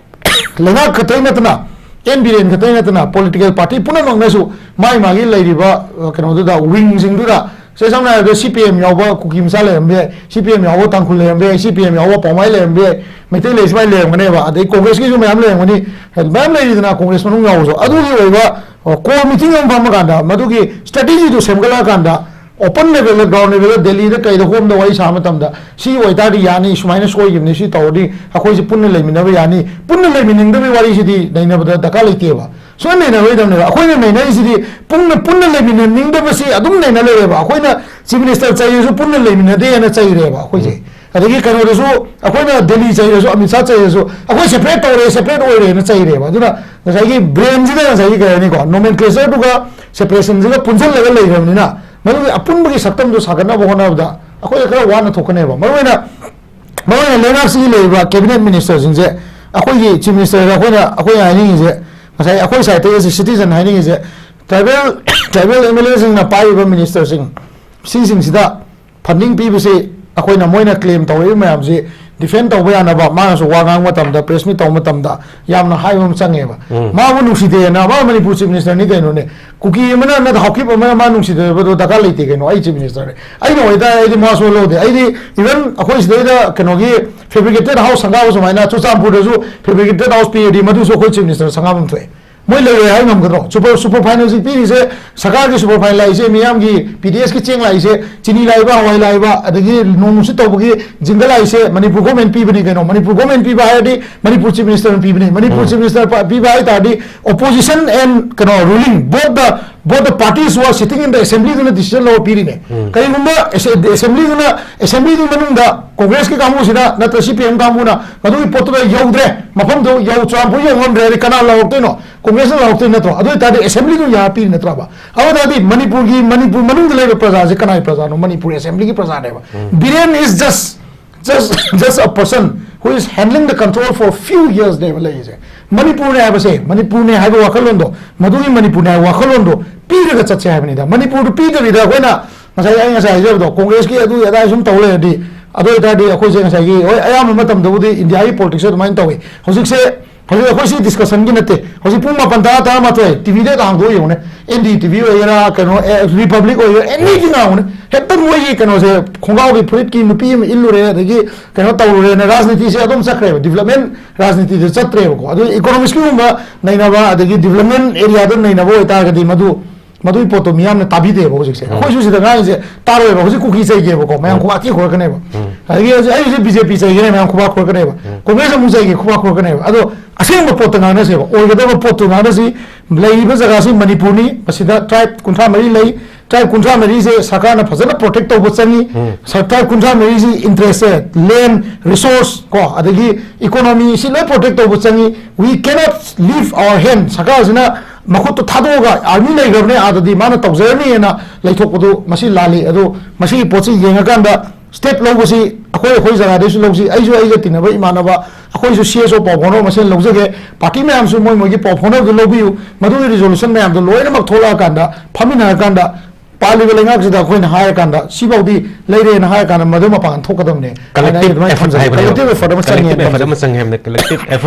ꯂꯩꯉꯥꯛ ꯈꯛꯇꯩ ꯅꯠꯇꯅ, ꯑꯦꯟ ꯕꯤꯔꯦꯟ ꯈꯛꯇꯩ ꯅꯠꯇꯅ, ꯄꯣꯂꯤꯇꯤꯀꯦꯜ ꯄꯥꯔꯇꯤ ꯄꯨꯝꯅꯃꯛꯅꯁꯨ ꯃꯥꯒꯤ ꯃꯥꯒꯤ ꯂꯩꯔꯤꯕ, ꯑ, ꯀꯩꯅꯣꯗꯨꯗ, ꯋꯤꯡꯁꯤꯡꯗꯨꯗ, ꯁꯦ, ꯁꯝꯅ ꯍꯥꯏꯔꯕꯗ, ꯁꯤ ꯄꯤ ꯑꯦꯝ ꯌꯥꯎꯕ ꯀꯨꯀꯤ ꯃꯆꯥ ꯂꯩꯔꯝꯕ ꯌꯥꯏ, ꯁꯤ ꯄꯤ ꯑꯦꯝ ꯌꯥꯎꯕ ꯇꯥꯡꯈꯨꯜ ꯂꯩꯔꯝꯕ ꯌꯥꯏ, ꯁꯤ ꯄꯤ ꯑꯦꯝ ꯌꯥꯎꯕ ꯄꯥꯎꯃꯥꯏ ꯂꯩꯔꯝꯕ ꯌꯥꯏ, ꯃꯩꯇꯩ ꯂꯩ ꯁꯨꯃꯥꯏꯅ ꯂꯩꯔꯝꯒꯅꯦꯕ꯫ ꯑꯗꯩ ꯀꯣꯡꯒ꯭ꯔꯦꯁꯀꯤꯁꯨ ꯃꯌꯥꯝ ꯂꯩꯔꯝꯒꯅꯤ, ꯃꯌꯥꯝ ꯂꯩꯔꯤꯗꯅ, ꯀꯣꯡꯒ꯭ꯔꯦꯁ ꯃꯅꯨꯡ ꯌꯥꯎꯕꯁꯨ꯫ ꯑꯗꯨꯒꯤ ꯑꯣꯏꯕ, ꯑ, ꯀꯣꯔ ꯃꯤꯇꯤꯡ ꯑꯃ ꯐꯝꯃꯀꯥꯟꯗ, ꯃꯗꯨꯒꯤ ꯁ꯭ꯇ꯭ꯔꯦꯇꯦꯖꯤꯗꯨ ꯁꯦꯝꯒꯠꯂꯛꯑꯀꯥꯟꯗ, ꯑꯣꯄꯟ ꯂꯦꯚꯦꯜꯗ, ꯒ꯭ꯔꯥꯎꯟ ꯂꯦꯚꯦꯜꯗ, ꯗꯦꯜꯂꯤꯗ ꯀꯩꯗ ꯍꯣꯝꯗ ꯋꯥꯔꯤ ꯁꯥꯕ ꯃꯇꯝꯗ, "ꯁꯤ ꯑꯣꯏꯇꯥꯔꯗꯤ ꯌꯥꯅꯤ, ꯁꯨꯃꯥꯏꯅ ꯁꯣꯏꯈꯤꯕꯅꯤ, ꯁꯤ ꯇꯧꯔꯗꯤ ꯑꯩꯈꯣꯏꯁꯦ ꯄꯨꯟꯅ ꯂꯩꯃꯤꯟꯅꯕ ꯌꯥꯅꯤ", ꯄꯨꯟꯅ ꯂꯩꯃꯤꯟꯅꯤꯡꯗꯕꯒꯤ ꯋꯥꯔꯤꯁꯤꯗꯤ ꯅꯩꯅꯕꯗ ꯗꯔꯀꯥꯔ ꯂꯩꯇꯦꯕ꯫ ꯁꯨꯡꯅꯩꯅꯅꯔꯣꯏꯗꯕꯅꯦꯕ꯫ ꯑꯩꯈꯣꯏꯅ ꯅꯩꯅꯔꯤꯁꯤꯗꯤ ꯄꯨꯟꯅ, ꯄꯨꯟꯅ ꯂꯩꯃꯤꯟꯅꯅꯤꯡꯗꯕꯁꯤ ꯑꯗꯨꯝ ꯅꯩꯅ ꯂꯩꯔꯦꯕ꯫ ꯑꯩꯈꯣꯏꯅ ꯆꯤꯐ ꯃꯤꯅꯤꯁꯇꯔ ꯆꯩꯔꯁꯨ ꯄꯨꯟꯅ ꯂꯩꯃꯤꯟꯅꯗꯦꯅ ꯆꯩꯔꯦꯕ ꯑꯩꯈꯣꯏꯁꯦ꯫ ꯑꯗꯒꯤ ꯀꯩꯅꯣꯗꯁꯨ, ꯑꯩꯈꯣꯏꯅ ꯗꯦꯜꯂꯤ ꯆꯩꯔꯁꯨ, ꯑꯃꯤꯠ ꯁꯥꯍ ꯆꯩꯔꯁꯨ, "ꯑꯩꯈꯣꯏ ꯁꯦꯄꯔꯦꯠ ꯇꯧꯔꯦ, ꯁꯦꯄꯔꯦꯠ ꯑꯣꯏꯔꯦꯅ" ꯆꯩꯔꯦꯕ꯫ ꯑꯗꯨꯅ ꯉꯁꯥꯏꯒꯤ ꯕ꯭ꯔꯦꯟꯁꯤꯗ ꯉꯁꯥꯏꯒꯤ ꯀꯩ ꯍꯥꯏꯅꯤꯀꯣ, ꯅꯣꯃꯦꯟꯀ꯭ꯂꯦꯆꯔꯗꯨꯒ ꯁꯦꯄꯔꯦꯁꯟꯁꯤꯒ ꯄꯨꯟꯁꯤꯜꯂꯒ ꯂꯩꯈ꯭ꯔꯕꯅꯤꯅ, ꯃꯗꯨꯒꯤ ꯑꯄꯨꯟꯕꯒꯤ ꯁꯛꯇꯝꯗꯨ ꯁꯥꯒꯠꯅꯕ ꯍꯣꯠꯅꯕꯗ ꯑꯩꯈꯣꯏꯗ ꯈꯔ ꯋꯥꯅ ꯊꯣꯛꯀꯅꯦꯕ꯫ ꯃꯔꯨꯑꯣꯏꯅ ꯃꯔꯨꯑꯣꯏꯅ ꯂꯩꯉꯥꯛꯁꯤꯒꯤ ꯂꯩꯔꯤꯕ ꯀꯦꯕꯤꯅꯦꯠ ꯃꯤꯅꯤꯁꯇꯔꯁꯤꯡꯁꯦ, ꯑꯩꯈꯣꯏꯒꯤ ꯆꯤꯐ ꯃꯤꯅꯤꯁꯇꯔꯗ ꯑꯩꯈꯣꯏꯅ, ꯑꯩꯈꯣꯏꯅ ꯍꯥꯏꯅꯤꯡꯉꯤꯁꯦ, ꯉꯁꯥꯏ ꯑꯩꯈꯣꯏ ꯁꯥꯏꯠꯇꯒꯤ ꯑꯦꯁ ꯑꯦ ꯁꯤꯇꯤꯖꯟ ꯍꯥꯏꯅꯤꯡꯉꯤꯁꯦ, ꯇ꯭ꯔꯥꯏꯕꯦꯜ, ꯇ꯭ꯔꯥꯏꯕꯦꯜ ꯑꯦꯝ ꯑꯦꯜ ꯑꯦꯁꯤꯡꯅ ꯄꯥꯏꯔꯤꯕ ꯃꯤꯅꯤꯁꯇꯔꯁꯤꯡ, ꯁꯤꯁꯤꯡꯁꯤꯗ ꯐꯟꯗꯤꯡ ꯄꯤꯕꯁꯤ, ꯑꯩꯈꯣꯏꯅ, ꯃꯣꯏꯅ ꯀ꯭ꯂꯦꯝ ꯇꯧꯔꯛꯏꯕ ꯃꯌꯥꯝꯁꯤ ꯗꯤꯐꯦꯟ ꯇꯧꯕ ꯌꯥꯅꯕ ꯃꯥꯅꯁꯨ ꯋꯥ ꯉꯥꯡꯕ ꯃꯇꯝꯗ, ꯄ꯭ꯔꯦꯁ ꯃꯤꯠ ꯇꯧꯕ ꯃꯇꯝꯗ ꯌꯥꯝꯅ ꯍꯥꯏꯕ ꯑꯃ ꯆꯪꯉꯦꯕ꯫ ꯎꯝ꯫ ꯃꯥꯕꯨ ꯅꯨꯡꯁꯤꯗꯦꯅ, ꯃꯥ ꯃꯅꯤꯄꯨꯔ ꯆꯤꯐ ꯃꯤꯅꯤꯁꯇꯔꯅꯤ ꯀꯩꯅꯣꯅꯦ꯫ ꯀꯨꯀꯤ ꯑꯃꯅ ꯅꯠꯇ꯭ꯔ ꯍꯥꯎꯀꯤꯞ ꯑꯃꯅ ꯃꯥ ꯅꯨꯡꯁꯤꯗꯕꯗꯣ ꯗꯔꯀꯥꯔ ꯂꯩꯇꯦ ꯀꯩꯅꯣ, ꯑꯩ ꯆꯤꯐ ꯃꯤꯅꯤꯁꯇꯔꯅꯦ꯫ ꯑꯩꯅ ꯑꯣꯏꯇꯥꯔꯗꯤ ꯑꯩꯗꯤ ꯃꯥꯁꯨ ꯂꯧꯗꯦ꯫ ꯑꯩꯗꯤ ꯏꯚꯟ ꯑꯩꯈꯣꯏ ꯁꯤꯗꯩꯗ ꯀꯩꯅꯣꯒꯤ ꯐꯦꯕ꯭ꯔꯤꯀꯦꯇꯦꯠ ꯍꯥꯎꯁ ꯁꯪꯒꯥꯕ ꯁꯨꯃꯥꯏꯅ ꯆꯨꯔꯆꯥꯟꯄꯨꯔꯗꯁꯨ ꯐꯦꯕ꯭ꯔꯤꯀꯦꯇꯦꯠ ꯍꯥꯎꯁ ꯄꯤꯔꯗꯤ ꯃꯗꯨꯁꯨ ꯑꯩꯈꯣꯏ ꯆꯤꯐ ꯃꯤꯅꯤꯁꯇꯔ ꯁꯪꯒꯥꯕꯝ ꯊꯣꯛꯑꯦ꯫ ꯃꯣꯏ ꯂꯩꯔꯣꯏ ꯍꯥꯏ ꯉꯝꯒꯗ꯭ꯔꯣ? ꯁꯨꯄꯔ, ꯁꯨꯄꯔ ꯐꯥꯏꯟ ꯍꯧꯖꯤꯛ ꯄꯤꯔꯤꯁꯦ, ꯁꯔꯀꯥꯔꯒꯤ ꯁꯨꯄꯔ ꯐꯥꯏꯟ ꯂꯥꯛꯏꯁꯦ, ꯃꯤꯌꯥꯝꯒꯤ ꯄꯤ ꯗꯤ ꯑꯦꯁꯀꯤ ꯆꯦꯡ ꯂꯥꯛꯏꯁꯦ, ꯆꯤꯅꯤ ꯂꯥꯛꯏꯕ, ꯍꯋꯥꯏ ꯂꯥꯛꯏꯕ, ꯑꯗꯒꯤ ꯅꯣꯡ ꯅꯨꯡꯁꯤꯠ ꯇꯧꯕꯒꯤ ꯖꯤꯡꯒ ꯂꯥꯛꯏꯁꯦ ꯃꯅꯤꯄꯨꯔ ꯒꯣꯔꯃꯦꯟ ꯄꯤꯕꯅꯤ ꯀꯩꯅꯣ꯫ ꯃꯅꯤꯄꯨꯔ ꯒꯣꯔꯃꯦꯟ ꯄꯤꯕ ꯍꯥꯏꯔꯗꯤ ꯃꯅꯤꯄꯨꯔ ꯆꯤꯐ ꯃꯤꯅꯤꯁꯇꯔꯅ ꯄꯤꯕꯅꯤ꯫ ꯃꯅꯤꯄꯨꯔ ꯎꯝ꯫ ꯆꯤꯐ ꯃꯤꯅꯤꯁꯇꯔ ꯄ-, ꯄꯤꯕ ꯍꯥꯏ ꯇꯥꯔꯗꯤ opposition and ꯀꯩꯅꯣ ruling, both the, both the parties who are sitting in the assemblyꯗꯨꯅ decision ꯂꯧꯔ ꯄꯤꯔꯤꯅꯦ꯫ ꯎꯝ꯫ ꯀꯔꯤꯒꯨꯝꯕ ꯑꯦꯁ-, ꯑꯦꯁꯦꯝꯕ꯭ꯂꯤꯗꯨꯅ, ꯑꯦꯁꯦꯝꯕ꯭ꯂꯤꯗꯨꯒꯤ ꯃꯅꯨꯡꯗ ꯀꯣꯡꯒ꯭ꯔꯦꯁꯀꯤ ꯀꯥꯡꯕꯨꯁꯤꯅ ꯅꯠꯇ꯭ꯔ ꯁꯤ ꯄꯤ ꯑꯦꯝ ꯀꯥꯡꯕꯨꯅ ꯃꯗꯨꯒꯤ ꯄꯣꯠꯇꯨꯗ ꯌꯧꯗ꯭ꯔꯦ, ꯃꯐꯝꯗꯨ ꯌꯧ-, ꯆꯨꯔꯆꯥꯟꯄꯨꯔ ꯌꯧꯉꯝꯗ꯭ꯔꯦ ꯍꯥꯏꯔꯗꯤ ꯀꯅꯥ ꯂꯥꯎꯔꯛꯇꯣꯏꯅꯣ? ꯀꯣꯡꯒ꯭ꯔꯦꯁꯅ ꯂꯥꯎꯔꯛꯇꯣꯏ ꯅꯠꯇ꯭ꯔꯣ? ꯑꯗꯨ ꯑꯣꯏꯇꯥꯔꯗꯤ ꯑꯦꯁꯦꯝꯕ꯭ꯂꯤꯗꯨ ꯌꯥꯔ ꯄꯤꯔꯤ ꯅꯠꯇ꯭ꯔꯕ? ꯑꯗꯨ ꯑꯣꯏꯇꯥꯔꯗꯤ ꯃꯅꯤꯄꯨꯔꯒꯤ, ꯃꯅꯤꯄꯨꯔ ꯃꯅꯨꯡꯗ ꯂꯩꯕ ꯄ꯭ꯔꯖꯥꯁꯦ ꯀꯅꯥꯒꯤ ꯄ꯭ꯔꯖꯥꯅꯣ? ꯃꯅꯤꯄꯨꯔ ꯑꯦꯁꯦꯝꯕ꯭ꯂꯤꯒꯤ ꯄ꯭ꯔꯖꯥꯅꯦꯕ꯫ ꯎꯝ꯫ Biren is just, just, just a person who is handling the control for few yearsꯅꯦꯕ ꯂꯩꯔꯤꯁꯦ꯫ ꯃꯅꯤꯄꯨꯔꯅꯦ ꯍꯥꯏꯕꯁꯦ, ꯃꯅꯤꯄꯨꯔꯅꯦ ꯍꯥꯏꯕ ꯋꯥꯈꯜꯂꯣꯟꯗꯣ, ꯃꯗꯨꯒꯤ ꯃꯅꯤꯄꯨꯔꯅꯦ ꯍꯥꯏꯕ ꯋꯥꯈꯜꯂꯣꯟꯗꯣ ꯄꯤꯔꯒ ꯆꯠꯁꯦ ꯍꯥꯏꯕꯅꯤꯗ꯫ ꯃꯅꯤꯄꯨꯔꯗꯨ ꯄꯤꯗꯕꯤꯗ ꯑꯩꯈꯣꯏꯅ ꯉꯁꯥꯏ, ꯑꯩ ꯉꯁꯥꯏ ꯍꯥꯏꯖꯕꯗꯣ, ꯀꯣꯡꯒ꯭ꯔꯦꯁꯀꯤ ꯑꯗꯨ ꯑꯗꯥ ꯁꯨꯝ ꯇꯧ ꯂꯩꯔꯗꯤ, ꯑꯗꯨ ꯑꯣꯏꯇꯥꯔꯗꯤ ꯑꯩꯈꯣꯏꯁꯦ ꯉꯁꯥꯏꯒꯤ, ꯍꯣꯏ, ꯑꯌꯥꯝꯕ ꯃꯇꯝꯗꯕꯨꯗꯤ ꯏꯟꯗꯤꯌꯥꯒꯤ ꯄꯣꯂꯤꯇꯤꯛꯁꯁꯦ ꯑꯗꯨꯃꯥꯏꯅ ꯇꯧꯏ꯫ ꯍꯧꯖꯤꯛꯁꯦ, ꯍꯧꯖꯤꯛ ꯑꯩꯈꯣꯏ ꯁꯤ ꯗꯤꯁꯀꯁꯟꯒꯤ ꯅꯠꯇꯦ, ꯍꯧꯖꯤꯛ ꯄꯨꯡ ꯃꯥꯄꯟ, ꯇꯔꯥ, ꯇꯔꯥꯃꯥꯊꯣꯏ ꯇꯤꯚꯤꯗ ꯍꯦꯛꯇ ꯍꯥꯡꯗꯣꯛꯑ ꯌꯦꯡꯉꯨꯅꯦ, ꯑꯦꯟ ꯗꯤ ꯇꯤꯚꯤ ꯑꯣꯏꯒꯦꯔꯥ, ꯀꯩꯅꯣ, ꯑꯦ, ꯔꯤꯄꯕ꯭ꯂꯤꯛ ꯑꯣꯏꯒꯦꯔꯥ, ꯑꯦꯅꯤꯊꯤꯡ ꯍꯥꯡꯉꯨꯅꯦ, ꯍꯦꯛꯇ ꯃꯣꯏꯒꯤ ꯀꯩꯅꯣꯁꯦ, ꯈꯣꯡꯒ꯭ꯔꯥꯎꯒꯤ ꯐꯨꯔꯤꯠꯀꯤ ꯅꯨꯄꯤ ꯑꯃ ꯏꯜꯂꯨꯔꯦ, ꯑꯗꯒꯤ ꯀꯩꯅꯣ ꯇꯧꯔꯨꯔꯦꯅ ꯔꯥꯖꯅꯤꯇꯤꯁꯦ ꯑꯗꯨꯝ ꯆꯠꯈ꯭ꯔꯦꯕ, ꯗꯤꯕ꯭ꯂꯞꯃꯦꯟ ꯔꯥꯖꯅꯤꯇꯤꯗ ꯆꯠꯇ꯭ꯔꯦꯕꯀꯣ꯫ ꯑꯗꯨ ꯏꯀꯣꯅꯣꯃꯤꯛꯁꯀꯤꯒꯨꯝꯕ ꯅꯩꯅꯕ, ꯑꯗꯒꯤ ꯗꯤꯕ꯭ꯂꯞꯃꯦꯟ ꯑꯦꯔꯤꯌꯥꯗ ꯅꯩꯅꯕ ꯑꯣꯏꯇꯥꯔꯒꯗꯤ ꯃꯗꯨ ꯃꯗꯨꯒꯤ ꯄꯣꯠꯇꯣ ꯃꯤꯌꯥꯝꯅ ꯇꯥꯕꯤꯗꯦꯕ ꯍꯧꯖꯤꯛꯁꯦ꯫ ꯎꯝ꯫ ꯑꯩꯈꯣꯏꯁꯨ ꯁꯤꯗ ꯉꯥꯡꯉꯤꯁꯦ ꯇꯥꯔꯣꯏꯕ꯫ ꯍꯧꯖꯤꯛ ꯀꯨꯀꯤ ꯆꯩꯒꯦꯕꯀꯣ, ꯃꯌꯥꯝ ꯎꯝ꯫ ꯈꯨꯕꯥꯛ ꯊꯤ ꯈꯨꯔꯛꯀꯅꯦꯕ꯫ ꯎꯝ꯫ ꯑꯗꯒꯤ ꯍꯧꯖꯤꯛ ꯑꯩ ꯍꯧꯖꯤꯛ ꯕꯤ ꯖꯦ ꯄꯤ ꯆꯩꯒꯦꯅꯦ, ꯃꯌꯥꯝ ꯈꯨꯕꯥꯛ ꯈꯨꯔꯛꯀꯅꯦꯕ꯫ ꯎꯝ꯫ ꯀꯣꯡꯒ꯭ꯔꯦꯁ ꯑꯃꯨꯛ ꯆꯩꯒꯦ, ꯈꯨꯕꯥꯛ ꯈꯨꯔꯛꯀꯅꯦꯕ꯫ ꯑꯗꯣ ꯑꯁꯦꯡꯕ ꯄꯣꯠꯇ ꯉꯥꯡꯅꯁꯦꯕ, ꯑꯣꯏꯒꯗꯕ ꯄꯣꯠꯇꯨ ꯉꯥꯡꯅꯁꯤ꯫ ꯂꯩꯔꯤꯕ ꯖꯒꯥꯁꯤ ꯃꯅꯤꯄꯨꯔꯅꯤ, ꯃꯁꯤꯗ ꯇ꯭ꯔꯥꯏꯕ ꯀꯨꯟꯊ꯭ꯔꯥ ꯃꯔꯤ ꯂꯩ꯫ ꯇ꯭ꯔꯥꯏꯕ ꯀꯨꯟꯊ꯭ꯔꯥ ꯃꯔꯤꯁꯦ ꯁꯔꯀꯥꯔꯅ ꯐꯖꯅ ꯄ꯭ꯔꯣꯇꯦꯛ ꯇꯧꯕ ꯆꯪꯉꯤ꯫ ꯎꯝ꯫ ꯁꯔꯀꯥꯔ ꯀꯨꯟꯊ꯭ꯔꯥ ꯃꯔꯤꯁꯤ ꯏꯟꯇꯔꯦꯁꯁꯦ, ꯂꯦꯟ, ꯔꯤꯁꯣꯔꯁ ꯀꯣ, ꯑꯗꯒꯤ ꯏꯀꯣꯅꯣꯃꯤ, ꯁꯤ ꯂꯣꯏ ꯄ꯭ꯔꯣꯇꯦꯛ ꯇꯧꯕ ꯆꯪꯉꯤ꯫ We cannot leave our hand꯫ ꯁꯔꯀꯥꯔꯁꯤꯅ ꯃꯈꯨꯠꯇꯣ ꯊꯥꯗꯣꯛꯑꯒ ꯑꯥꯔꯃꯤ ꯂꯩꯈ꯭ꯔꯕꯅꯦ ꯑꯥꯗꯗꯤ, ꯃꯥꯅ ꯇꯧꯖꯔꯅꯤꯅ ꯂꯩꯊꯣꯛꯄꯗꯨ ꯃꯁꯤ ꯂꯥꯜꯂꯤ꯫ ꯑꯗꯨ ꯃꯁꯤꯒꯤ ꯄꯣꯠꯁꯤ ꯌꯦꯡꯉꯀꯥꯟꯗ ꯁ꯭ꯇꯦꯞ ꯂꯧꯕꯁꯤ ꯑꯩꯈꯣꯏ, ꯑꯩꯈꯣꯏ ꯖꯒꯥꯗꯩꯁꯨ ꯂꯧꯁꯤ꯫ ꯑꯩꯁꯨ ꯑꯩꯒ ꯇꯤꯟꯅꯕ ꯏꯃꯥꯟꯅꯕ, ꯑꯩꯈꯣꯏꯁꯨ ꯁꯤ ꯑꯦꯁ ꯑꯣ ꯄꯥꯎ ꯐꯥꯎꯅꯕ ꯃꯁꯦꯟ ꯂꯧꯖꯒꯦ꯫ ꯄꯥꯔꯇꯤ ꯃꯌꯥꯝꯁꯨ ꯃꯣꯏ ꯃꯣꯏꯒꯤ ꯄꯥꯎ ꯐꯥꯎꯅꯕꯗꯨ ꯂꯧꯕꯤꯌꯨ꯫ ꯃꯗꯨꯒꯤ ꯔꯤꯖꯣꯂꯨꯁꯟ ꯃꯌꯥꯝꯗꯣ ꯂꯣꯏꯅꯃꯛ ꯊꯣꯛꯂꯛꯑꯀꯥꯟꯗ, ꯐꯝꯃꯤꯟꯅꯔꯀꯥꯟꯗ ꯄꯥꯜꯂꯤꯕ ꯂꯩꯉꯥꯛꯁꯤꯗ ꯑꯩꯈꯣꯏꯅ ꯍꯥꯏꯔꯀꯥꯟꯗ ꯁꯤꯐꯥꯎꯗꯤ ꯂꯩꯔꯦꯅ ꯍꯥꯏꯔꯀꯥꯟꯗ ꯃꯗꯨ ꯃꯄꯥꯟ ꯊꯣꯛꯀꯗꯕꯅꯦ ꯍꯥꯏꯅ ꯑꯩ Collective ꯑꯗꯨꯃꯥꯏꯅ effort ꯊꯝꯖꯒꯦ꯫ ꯍꯥꯏꯕꯅꯦꯕ. Collective effort ꯑꯃ ꯆꯪꯉꯦ Collective effort ꯊꯝꯖꯒꯦ꯫ ꯑꯃ ꯆꯪꯉꯦ ꯍꯥꯏꯕꯅꯦ. Collective effort